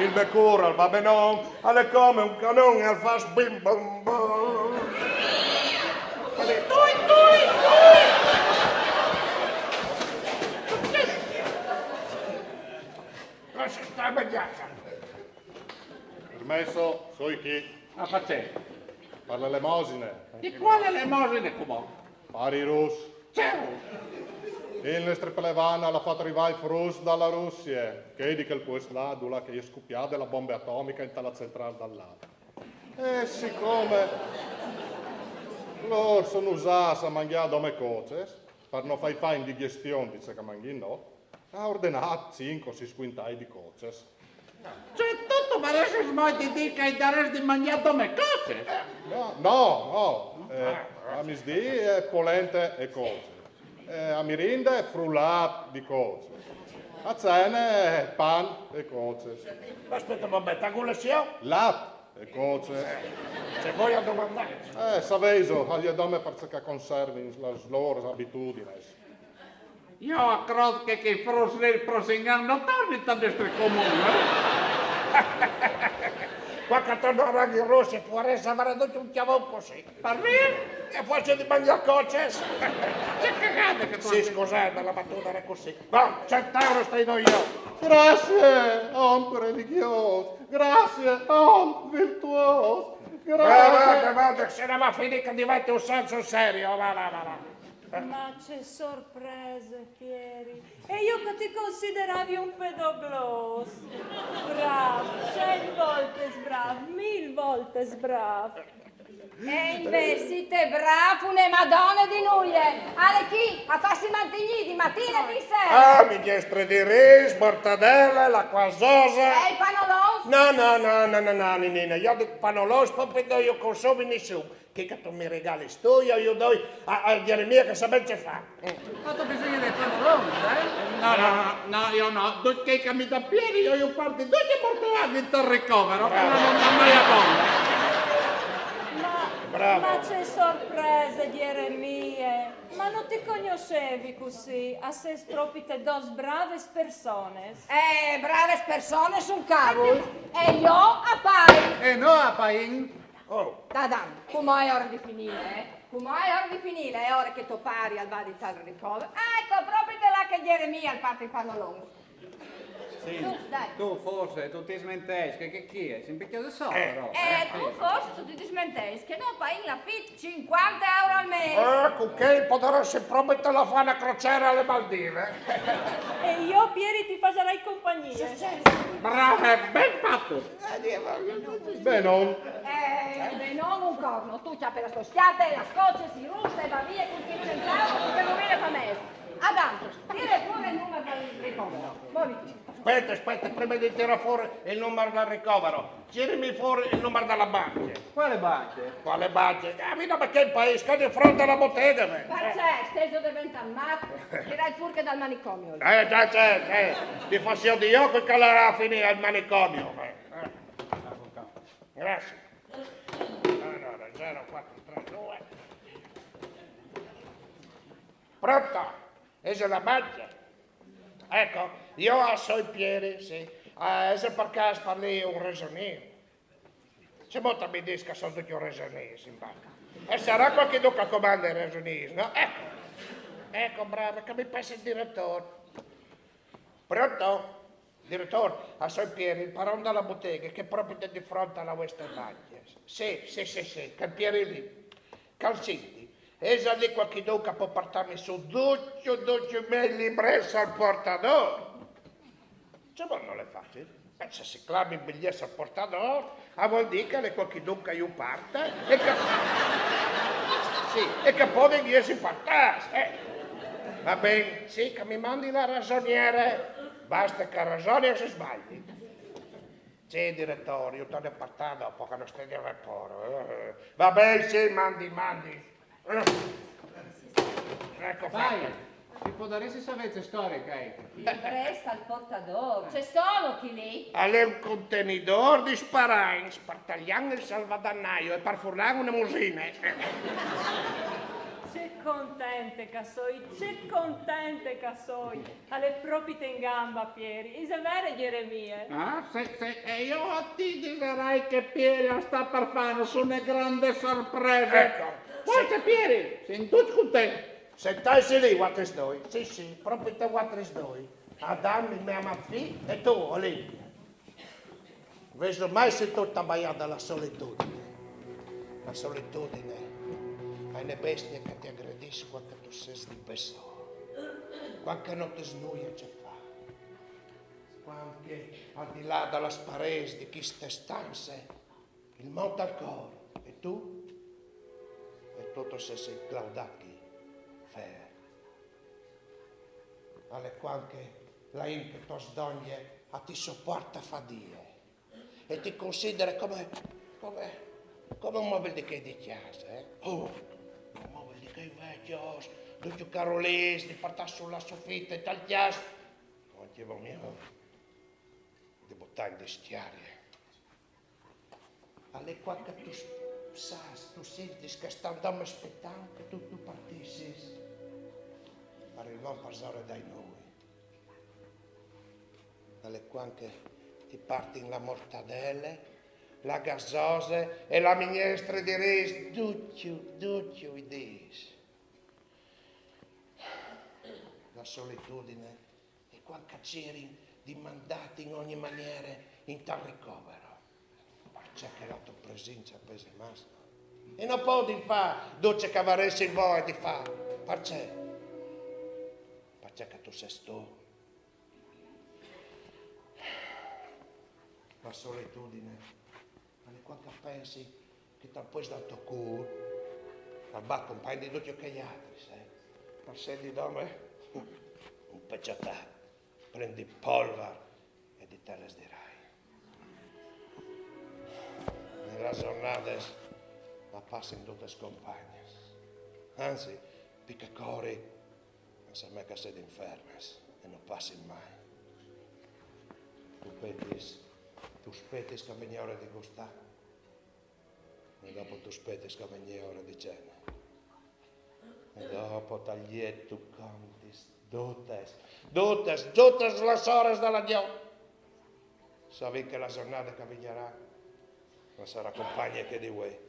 il me cûr al va benon, al è come un canon e al fâs bim bum bum. Tui, tui, tui! Lassi stâ, Bagnassa. Permesso, soi chi. A fâ ce? Par la lemosine. Di cuale lemosine, cumò? Par i rus. Ce rus? Il nestri plevan al à fat rivâ i fruts da la Russie, chei di chel puest là, dulà che e je scopiade la bombe atomiche inta la centrâl dal Lazio. E sicome lôr a son usâts a mangjâ dome coces, par no fâi fâ indigjestion di ce che a mangjin nô, al à ordenât cinc o sîs cuintai di coces. Cioè, tu, tu varessis moie di dî che i darès di mangjâ dome coces? No, no, no. Eh, a misdì, eh, polente e coce. Eh, a mirinde, frulât di coce. A cene, eh, pan e coce. Aspiete un moment, a colazion? Lat e coce. Ce voio domandâ? Eh, savêso, al è dome parcè che a conservin lis lôr abitudins. Jo o crôt che chei fruts li il prossim an no tornin tal nestri comun, eh? Cuant che a tornaran in Russie, tu varès, a varan ducj un cjavon cussì. Par vê? E fâs di mangjâ coces. Ce cagade che tu... Sì, scusait, ma la batude e jere cussì. Bon, cent euros ti doi jo. Graciis, om religjôs. Graciis, om virtuôs. Graciis. Guarda, se ne va a finire che diventa un senso serio, va là, va là. Ma ce sorprese, Pieri. E io che ti consideravi un pedoglos. Bravo, cent volte bravo, mil volte bravo. E invece te bravo, una madonna di nuie. Alle chi? A farsi mantegnì di mattina fisse. Ah, minestre di ris, mortadelle, l'acqua sosa. E i panolons? No, no, no, no, no, no, Ninina, io di panolons proprio io consumi nessuno. Che che tu mi regali sto, io, io doi a, a Geremia che sa ben ce fa. Ho bisogno del panolon, eh? No, no, no, no, io no. Dut che che mi dà Pieri, io, io parti, dut che porto anche in ricovero, che non, non, non mai a bomba. Ma, Bravo. Ma ce sorprese, Geremia. Ma non ti conoscevi così, a ses proprio te dos braves persones. Eh, braves persones un cavolo. E io a pai. E no a Pain. Oh, Tadam, come è ora di finire, eh? Come è ora di finire? È ora che to pari al va di tal ricovero. Ah, ecco, proprio te là che Geremia al parte il panolon. Sì, Su, dai. Tu forse, tu ti smenteis che, che chi è? Si impicchia de sopra, Eh. però. Eh, tu forse tu ti dismenteis che no pain la fit cinquanta euro al mese. Ecco che potrà se proprio te la fa una crociera alle Maldive. E io, Pieri, ti fasarai compagnia. Brave, ben fatto. Beh, non. Eh, beh, non un corno. Tu ciappi la sto schiatta e la scoccia, si rusta e va via, continua in casa, che non viene fa mese. Adanto, tira pure il numero del ricovero. Muoviti. Aspetta, aspetta, prima di tirare fuori il numero del ricovero, tirami fuori il numero della banca. Quale banca? Quale banca? Ah, mi da che paese, che di fronte alla bottega, me. Perché steso diventa matto? Tirai furche dal manicomio. Eh, già c'è, eh. Ti faccio di io che la finire al manicomio, eh. Eh. Grazie. Allora, zero quattro tre due. Pronto? È la banca? Ecco, io sono Pieri, sì. Eh, se per caso parli un regionese? Se molto mi dice che sono tutti regionesi in banca. E sarà qualche duca comanda il regionese, no? Ecco. Ecco, bravo, che mi passa il direttore. Pronto? Direttore, a sono Pieri, il paron della bottega, che è proprio di fronte alla vostra banca. Sì, sì, sì, sì, che Pieri lì. Calciti, è già lì qualche duca può portarmi su duccio, duccio me librezza al portador. Cioè, ma non è facile. Eh, se si clama il biglietto al portador, ah, vuol dire che le qualche duca io parte e che, sì, e che poi venire si parte. Eh. Va bene, sì, che mi mandi la ragioniere. Basta che ragioni o se sbagli. Sì, direttore, io te ne parto dopo che non stai di reporo. Eh. Va bene, sì, mandi, mandi. Eh. Ecco Vai, fatto. si può dare se sapete storia, che hai. Presta al portador. C'è solo chi lì? All'è un contenidor di sparagn, spartaglian il salvadannaio e par furlan una musina. Ce contente che soi, ce contente che soi. Alle propite in gamba, Pieri. Isevere, Geremia. Ah, se, se, e io a ti dirai che Pieri sta per fare su una grande sorpresa. Ecco. Forza, Pieri, sei in tutti con te. Sentaisi lì, voaltris doi. Sì, sì, proprio te voaltris doi. Adam, il mio amato figlio, e tu, Olimpia. Veso mai sentito tabaiare dalla solitudine. La solitudine è una bestia che ti aggredisce quando tu sei di peso. Quando non ti snuia ce fa. Quando al di là dalla sparesa di queste stanze, il mondo al cor. E tu? E tu ti sei claudat qui, fer. Alle quanche la in che tos donne a ti sopporta fadie e ti considera come, come, come un mobile di che di casa, eh? Oh, un mobile di che vecchios, tutti carolesi, di portare sulla soffitta e tal chias. Non ti va mia di buttare in vestiarie. Alle quanche tu sas, tu sentis che sta un dom aspettant che tu, tu partissis. Par il non pasare dai noi. Alle quanche ti partin la mortadelle, la gasose e la minestre di ris, duccio, duccio i dis. La solitudine e quando cercano di mandarte in ogni maniera in tal ricovero, perché la tua presenza pesa massa. E no podi fâ dut ce che a varessin voie di fâ. Parcè? Parcè che tu sês tu. La solitudine, ma cuant che a pensi che tal puest dal to cûr al bat compagn di ducj chei altris, eh? Parcè di dome un pecjatât plen di polvar e di teris di rai. E las zornadis a passin dutis compagnis. Anzit, pi che cori, a semei che a sedin fermis e no passin mai. Tu spetis, tu spetis che a vegni ore di gustâ, e dopo tu spetis che a vegni ore di cene. E dopo tal jet tu contis dutis, dutis, dutis las oris da la gnot, savint che la zornade che a vignarà no sarà compagna che di vuê.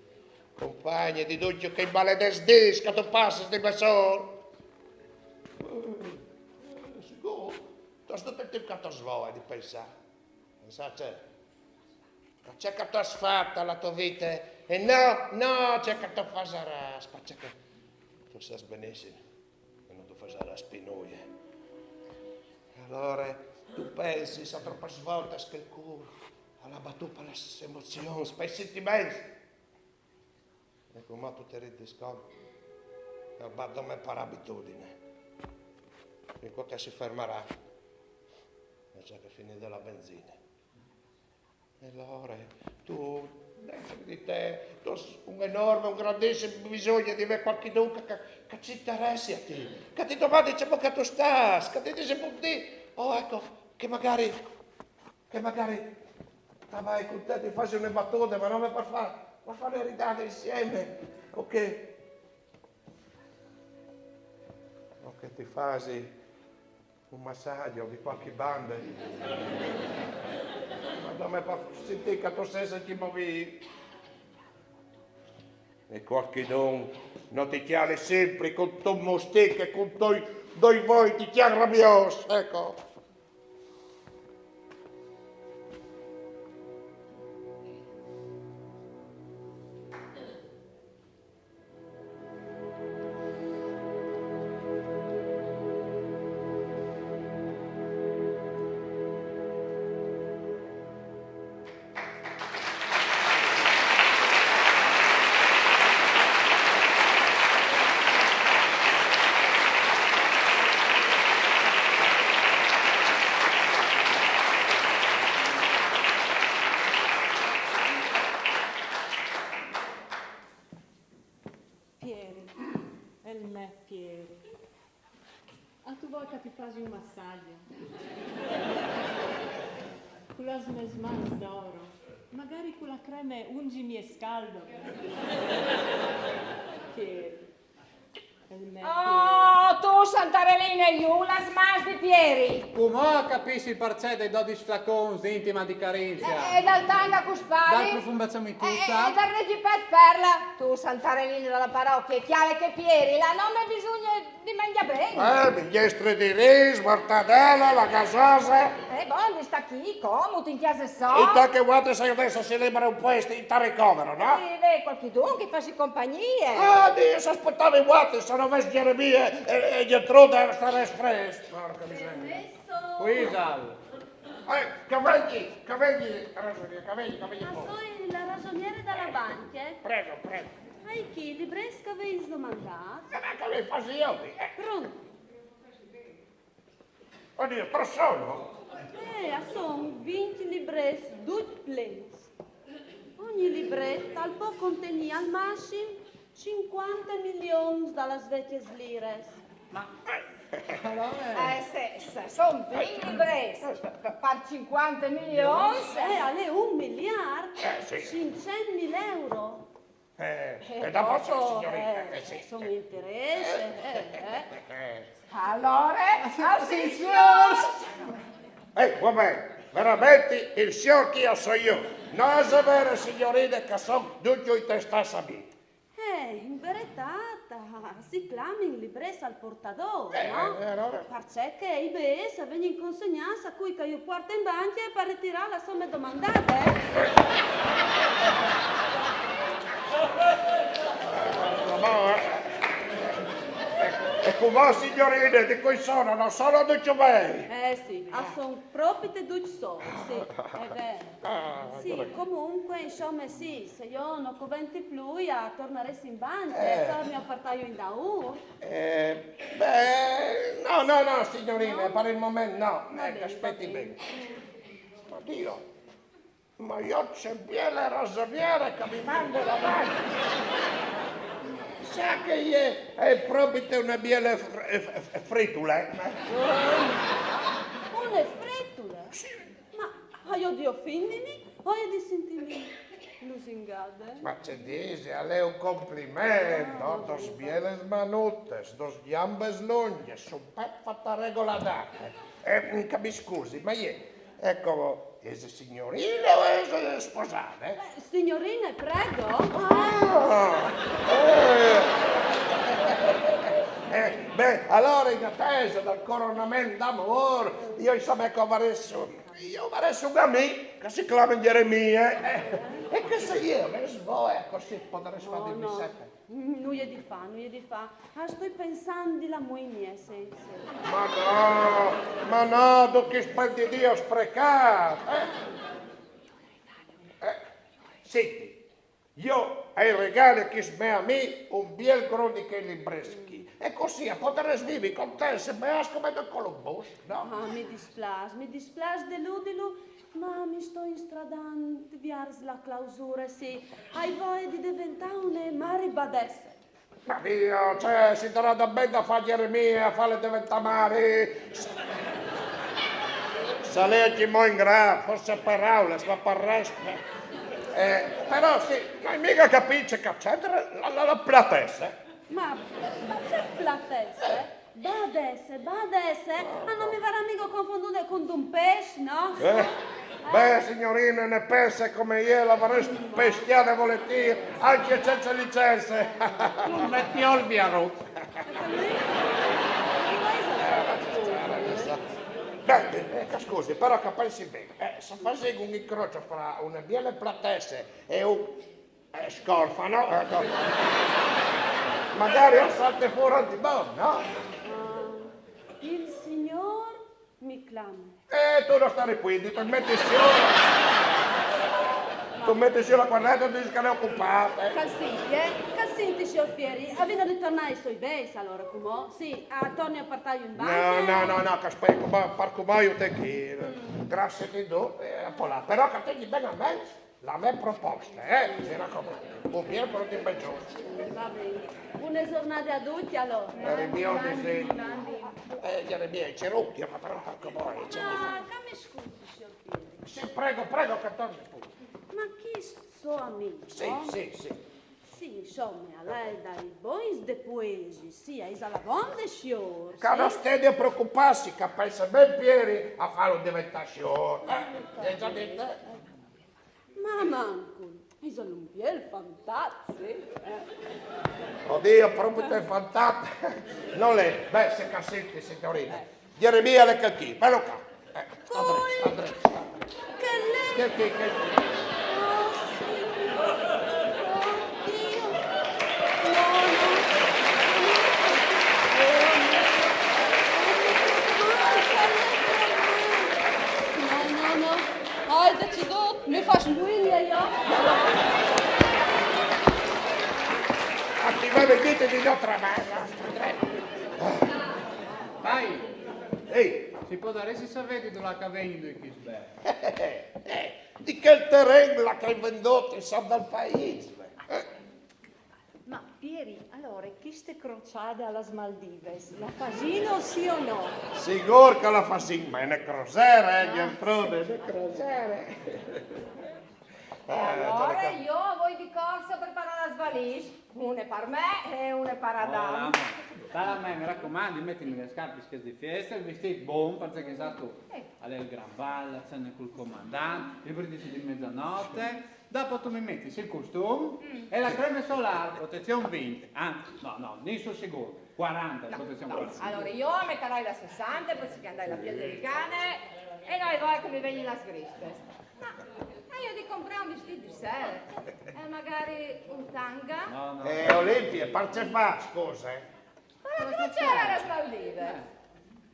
Compagna di ducj chei maledets dîs che tu passis di bessôl. Eh, eh, sigûr, tu âs dut il timp che tu âs voie di pensâ. Pensâ ce? Ma ce che tu âs fat te tue vite? E no, no, ce che tu fasarâs, parcè che tu sâs benissim che no tu fasarâs pi nuie. E alore tu pensis a tropas voltas che il cûr al à batût pi las emozions, pai sintiments. E cumò tu ti rindis cont che al bat dome par abitudine, fin cuant che si fermarà, e ce che a finirà la benzine. E alore tu, dentri di te, tu âs un enorme, un grandissim bisugne di vê cualchidun che, che, che ti interessi a ti, che ti domandi cemût che tu stâs, che ti disi bundì, o eco, che magari, che magari tu vâs cun te, ti fâs une batude, ma nome par fâ, par fâ une ridade insiemi, o che, o che ti fâs un massaç di cualchi bande. Ma dome par sintî che tu sês ancjemò vîf. E cualchidun no ti cjali simpri cuntun mustich e cun doi, doi voi ti cjan rabiôs, eco. Pieri, il me Pieri. Âstu voie che ti fasi un massaç? Cu las mês mans d'oro, magari cu la creme Ungimi e scaldami. Pieri, il me Pieri. Oh, tu, Santareline, jù las mans di Pieri! Cumò o capissi il parcè dai dodis flacons di Intima di Carinzia. E, e dal tanga cu spari. Dal profum baciami tutta. E, e dal regjipet Perla. Tu, Santareline da la parochie, cjale che Pieri al à nome bisugne di mangjâ ben. Eh, minestrine di rîs, mortadele, la gasose. Eh, bon, di stâ chi, comut, in cjase sô. E tant che vualtris adès si libare un puest intal ricovero, no? Sì, vê, cualchidun che i fasi compagnie. Ah, Diu, si spietavi vualtris, se no vês Gjeremie e, e Gjertrude, o starès fresc. Porca miseria. Permesso? Cui isal? Eh, che vegni, che vegni, rasoniere, che vegni, che vegni. Ma soi la rasoniere da la bancje. Prego, prego. Ai chi, librets che o vês domandât? Eh, ma che mi fasi jo, eh? Pronto. Oddio, tro sono? Eh, a son vincj librets, ducj plens. Ogni libret al pues contignî al massim cincuante milions da las vecjas liras. Ma, eh, alore... Eh, se, se a son vincj librets, p-, p-, par cincuante milions. Eh, al è un miliart, eh, sì, cinccent mil euro. Eh, e dopo, dopo, signorine, eh, eh, sì, a son interès, eh, eh. Alore, a son siôrs. Eh, va ben, verementri il siôr chi o soi jo. No isal vêr, signorine, che a son ducj intestâts a mi? Eh, in veretât, si clamin librets al portadôr, eh, no? Eh, alore? Parcè che i bêçs a vegnin consegnâts a cui che ju puarte in bancje par ritirâ la some domandade, eh? Cumò, signorine, di cui sono? No sono ducj bei? Eh sì, a son propite ducj soi, sì, è vero. Ah, Sì, ecco. Comunque, insomma, sì, se jo no coventi plui, a tornarès in banche, Eh. Torni a puartâju indaûr. Eh, beh, no, no, no, signorine, No? per il momento no. Va Eh, ben, aspetti va ben. ben. Oddio, ma jo ce biele rasoniere che mi mande davanti. Sa che e je, e je propite une biele fr-, eh, f-, f-, fritule. Une fritule? Ma aio di ofindimi o aio di sintimi lusingade? Ma ce disi, al è un compliment, no? Dôs bieles manutes, dôs gjambes longjes, un pet fat a regola d'arte. Eh, che mi scusi, ma e je, ecco, e je signorine o e je sposade? Eh, signorine, prego. Ah, eh. Eh, beh, alore, in atese dal coronament d'amôr, jo, insome, ecco, o varès, jo o varès un amì che si clame Gjeremie, eh, e che se jê o ves voie, cussì o podarès fâ di visete. Nuie di fâ, nuie di fâ. Ah, o stoi pensant di lâ a muinie, sì, sì. Ma no, ma no, dut chest splendidio sprecât, eh? Eh, sintì, jo i regale a chest me amì un biel grum di chei librets chi. E cussì o podarès vivi contents e beâts come doi columbus, no? Ah, mi displâs, mi displâs deludilu, ma mi stoi instradant viers la clausure, sì. Ai voie di deventâ une mari badesse. Ma Dio, cioè, si darà da ben da fâ Gjeremie a fâle deventâ mari. Sarès ancjemò in grât, forsit par paraulis, ma par rest. Eh, però sì, no ai migo capît ce che e centre la, la, la platesse. Ma, ma ce platesse? Badesse, badesse? Ah, no mi varà migo confondude cuntun pes, no? Eh? Beh, signorine, une pesse come jê le varès pescjade volentîr, ancje cence licenze. Un bestiôl biarut. E par lui? Come isal? Beh, eh, che scusi, però che o pensi ben, eh, se o fasìn un incrocio fra une biele platesse e un, eh, scorfano, ecco. Magari al salte fûr di bon, no? Ah, il signor mi clame. Eh, tu no sta rispuindi, tu meti sù. Tu meti sù la cuarnete e dîs che al è ocupât, eh. Che al sinti, eh? Che al sinti, siôr Pieri, al vin di tornâ ai soi bêçs, alore, cumò? Sì, a torni a puartâju in No, banche? no, no, no, che o speti, cumò, par cumò jo o ten chi. Graciis di dut, eh, a po là. Però che o tegni ben a ment la mê proposte, eh? Mi racomandi. Un biel prodin bel giorno. Va ben. Bone zornade a ducj, alore. Jere mio, sì. Eh, jere mio, ce rutimo, però par cumò, eh, ce... Ah, che mi scusi, siôr Pieri. Sì, prego, prego, che torni pûr. Ma chest so amì, Sì, no? sì, sì. Sì, insome, al è dai bogns depuesi, sì, a isal avonde siôr, Che no sì. stedi a preocupâsi, che o pense ben Pieri a fâlu deventâ siôr. Eh, o ai za dit, eh. Ma mancul, isal un biel fantat, sì, eh. Oddio, propit fantat. No le è, beh, se che al sinti, signorine. Gjeremie al è chel chi, velu ca. Eh, sta dret, sta dret. Chel li? Chel chi, chel chi. Oh, signor. Oddio. No, no. No, no, no. Ai, decidût, mi fâs builie jo. A ti va ben dite di no tramâ. Dai, Ehi, si podarès savê di dulà che a vegnin chescj bêçs? eh, di chel teren là che o ai vendût in sot dal paîs. Eh. Ma Pieri, alore, cheste crociade a las Maldives, la fasìno sì o no? Sigûr che la fasìn, ma e je une crosere, eh, Gertrude, e je une crosere. Eh, Alore jo o voi di corse a preparâ las valîs, une par me e une par Adam. Dai, me, mi racomandi, metimi lis scarpis chês di fieste, il vistît bon, parcè che sâstu, al è il gran bal, la cene cul comandant, il brindisi di mezanote, dopo tu mi metis il costum e la creme solâr, protezion vint, ah, no, no, no soi sigûr, cuarante, protezion cuarante. Alore jo o metarai la sessante, parcè che o ai la piel delicade e no ai voie che mi vegnin las gristes. Ma, ma jo o ai di comprâ un vistît di sere e magari un tanga. No, no. Eh, Olimpie, par ce fâ, scuse? Ma La crociere a las Maldives.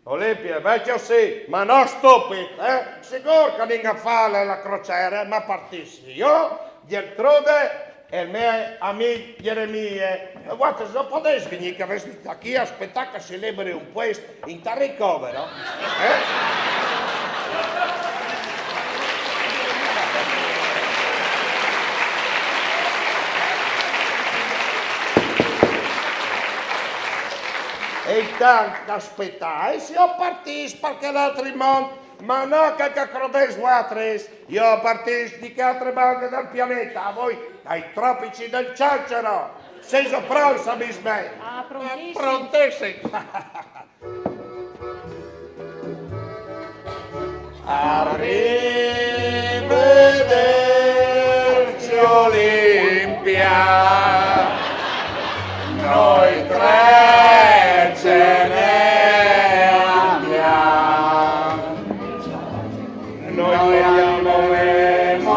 Olimpia, vecjo sì, ma no stupit, eh? Sigûr che o 'nd à fat la crociere, ma o partìs jo, Gertrude e il gno amì Jeremie. E vualtris no podês vignî, che o vês di stâ chi a spietâ che si liberi un puest intal ricovero? Eh? E intant che o spietais, jo o partìs par chel altri mont, ma no chel che o crodês vualtris. Jo o partìs di chê altre bande dal pianeta, a voi, dai tropici del Ciancero. Sêso pronts, amîs miei? Ah, prontissims. Prontissims. Arrivederci, Olimpia. Noi tre ce ne andiamo. Noi andiamo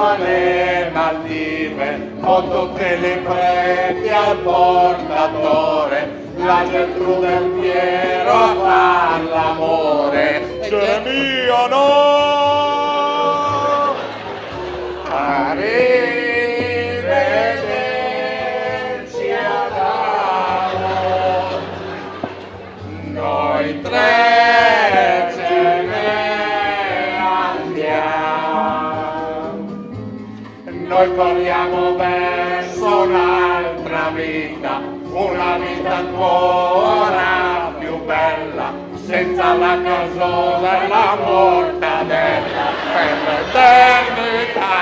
alle Maldive con tutte le prete al portatore, la Gertrude e il Piero a far l'amore. Geremia, no! Arrivederci, addio. Noi tre ce ne andiamo. Noi corriamo verso un'altra vita, una vita ancora più bella, senza la gasosa e la mortadella, per l'eternità.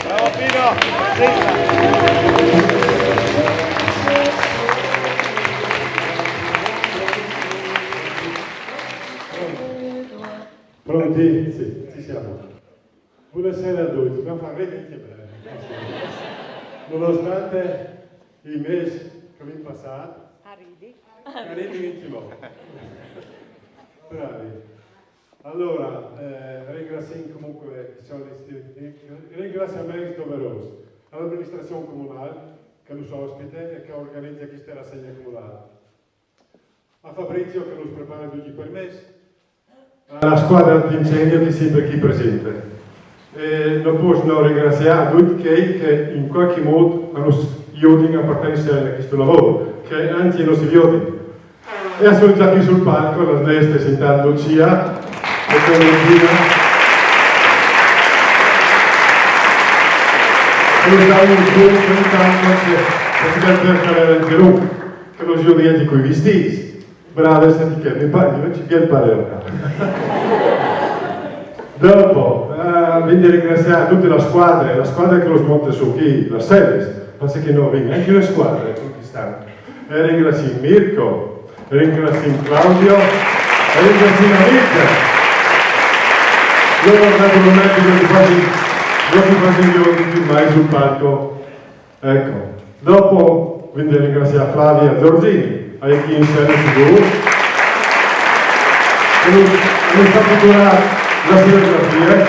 Bravo Pino! Sì. Pronti? Sì, ci siamo. Buonasera a tutti. Ma fa ridi anche bene. Nonostante i mesi che abbiamo passato, a ridi. A ridi anche noi. Bravi. Allora, eh, ringraziamo comunque, sono i ringraziamenti doverosi all'amministrazione comunale che nos ospita e che organiza questa rassegna comunale. A Fabrizio che nos prepara tutti i permessi, a la squadra d'incendio che è sempre qui presente. E non posso non ringraziare a tutti quelli che in qualche modo hanno aiutato a partire in questo lavoro, che anche non si vede. E sono già qui sul palco, la destra è sentata Lucia, e Clementina. E lo dà un giorno intanto che, che si deve fare anche lui, che lo si vede con i vestiti. Brave, senti che mi pare, mi ci piace il parere. Dopo, eh, voglio ringraziare tutta la squadra, la squadra che lo smonta su qui, la Series, ma se che non viene anche le squadre tutti stanno. E ringraziamo Mirko, ringraziamo Claudio, e ringraziamo Amica. Loro naturalmente non si fanno, non si fanno gli ordini mai sul palco. Ecco. Dopo, quindi ringraziamo Flavia Giorgini, a chi insieme sicuro, che non, non sta figurare la scenografia,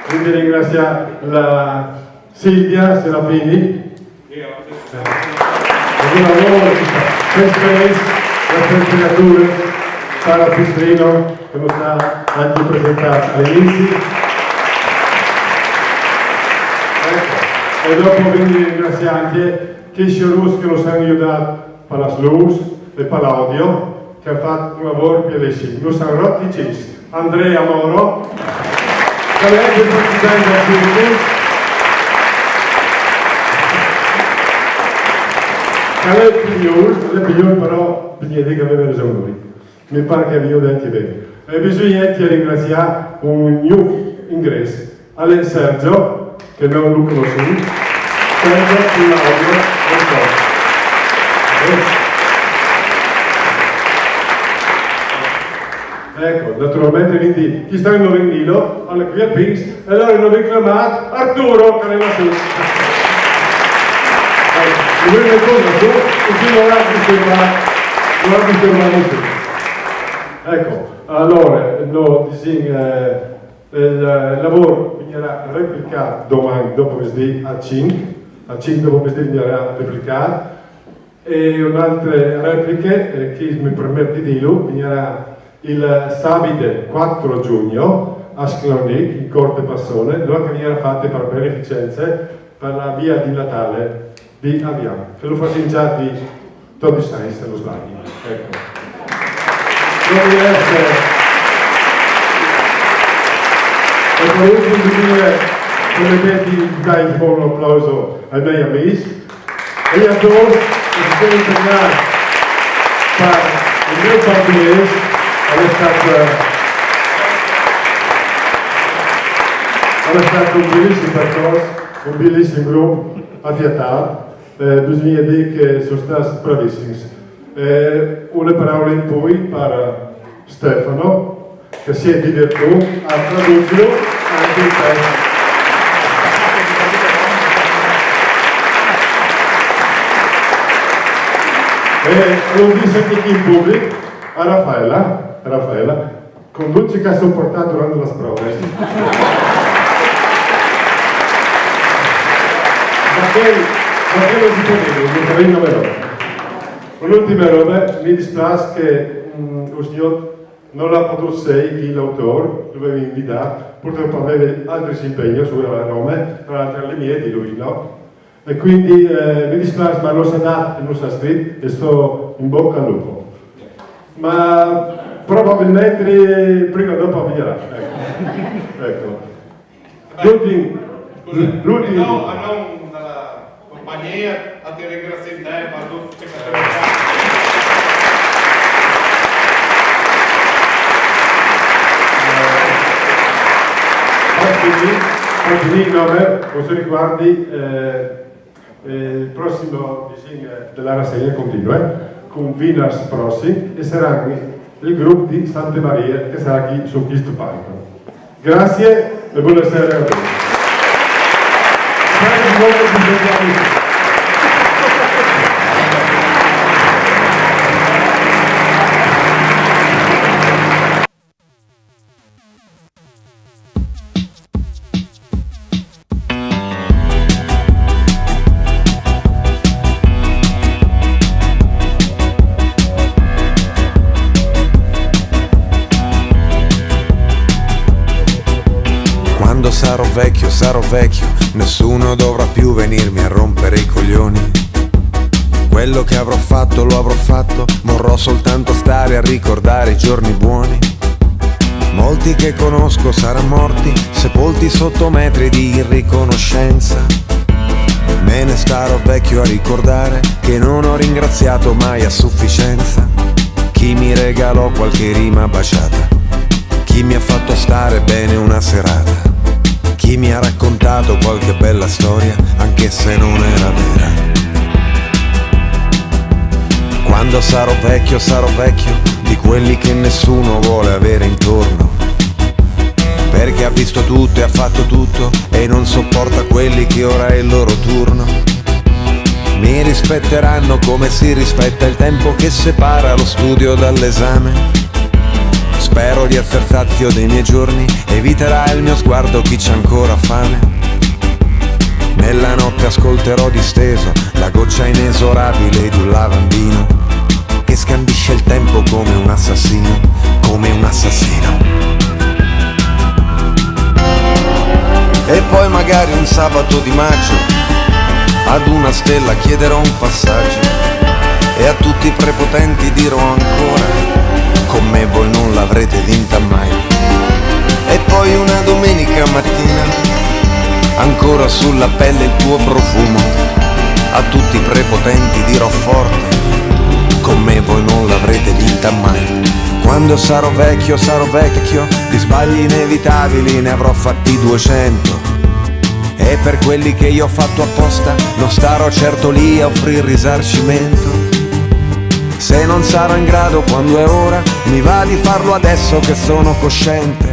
quindi ringraziamo la Silvia Serafini, eh, per il lavoro, per space, la temperatura, Sara Pistrino, che lo sta anche presentando all'inizio. Ecco. E dopo quindi ringraziamo anche Casey Rus che nos ha aiutato per la luz e per l'audio, che ha fatto un lavoro bellissimo. Nos ha rotti i cins. Andrea Moro, che è anche il presidente del Circo. Che è il pigliore, il pigliore però, bisogna dire che aveva ragione lui. Mi pare che vi ho detto bene. E bisogna anche ringraziare un new ingresso, Alain Sergio, che non lo conosco. Sergio Claudio Antonio. Eh. Ecco, naturalmente, quindi, chi sta in Novellino, alla qui al Pins, e allora non reclamate Arturo che arriva su. Ecco, lui ne conta su, così non ha disturbato, non ha disturbato nessuno. Ecco, allora, no, disìn, eh, il, il lavoro vegnerà replicat doman dopo mesdì a cinc, a cinc dopo mesdì vegnerà replicat, e une altre repliche, eh, che mi permetto di dirlo, vegnerà il sabide quattro giugno a Sclaunic, in Corte Passone, dove che vegnerà fatte per beneficenze per la via di Natale di Avian, che lo facciamo già di dodici anni, se non sbaglio. Ecco. Dove essere. E per ultimo, dire, permettete di dare un po' un applauso ai miei amici. E a tutti, che si sono impegnati per il mio partito, è stato, è stato un bellissimo percorso, un bellissimo gruppo, affiatato. Eh, bisogna dire che sono stati bravissimi. Eh, une paroule in più per Stefano, che si è divertito a tradurre anche il testo. E lo dice anche qui in pubblico, a Raffaella, Raffaella, con tutti che ha sopportato durante la sprova. Ma che, ma che non si può dire, non sarei una veloce. Un'ultima roba, mi dispiace che mm, il signor non l'ha potuto sei, chi l'autore, lo avevi invitato, purtroppo aveva altri impegni su a Roma, tra l'altro le mie di lui, no? E quindi eh, mi dispiace, ma non sa dato, non sa scritto e sto in bocca al lupo. Ma probabilmente prima o dopo avverrà. Ecco. Ecco. L'ultimo, l'ultimo. No, a nome della compagnia, a ti ringraziare per tutto ciò che hai fatto. Infine, no, beh, cosa riguardi eh, eh, il prossimo disegno della rassegna continua, eh, con Winners Prossing e sarà il gruppo di Santa Maria che sarà qui su questo palco. Grazie e buonasera a tutti. Grazie. Quando sarò vecchio, sarò vecchio, nessuno dovrà più venirmi a rompere i coglioni. Quello che avrò fatto lo avrò fatto, vorrò soltanto stare a ricordare i giorni buoni. Molti che conosco saranno morti, sepolti sotto metri di irriconoscenza. Me ne starò vecchio a ricordare che non ho ringraziato mai a sufficienza chi mi regalò qualche rima baciata, chi mi ha fatto stare bene una serata, chi mi ha raccontato qualche bella storia, anche se non era vera. Quando sarò vecchio, sarò vecchio di quelli che nessuno vuole avere intorno, perché ha visto tutto e ha fatto tutto e non sopporta quelli che ora è il loro turno. Mi rispetteranno come si rispetta il tempo che separa lo studio dall'esame. Spero di essere sazio dei miei giorni, eviterà il mio sguardo chi c'ha ancora fame. Nella notte ascolterò disteso la goccia inesorabile di un lavandino che scandisce il tempo come un assassino, come un assassino. E poi magari un sabato di maggio ad una stella chiederò un passaggio e a tutti i prepotenti dirò ancora: con me voi non l'avrete vinta mai. E poi una domenica mattina, ancora sulla pelle il tuo profumo, a tutti i prepotenti dirò forte: con me voi non l'avrete vinta mai. Quando sarò vecchio, sarò vecchio, di sbagli inevitabili ne avrò fatti duecento. E per quelli che io ho fatto apposta, non starò certo lì a offrire risarcimento. Se non sarò in grado quando è ora, mi va di farlo adesso che sono cosciente.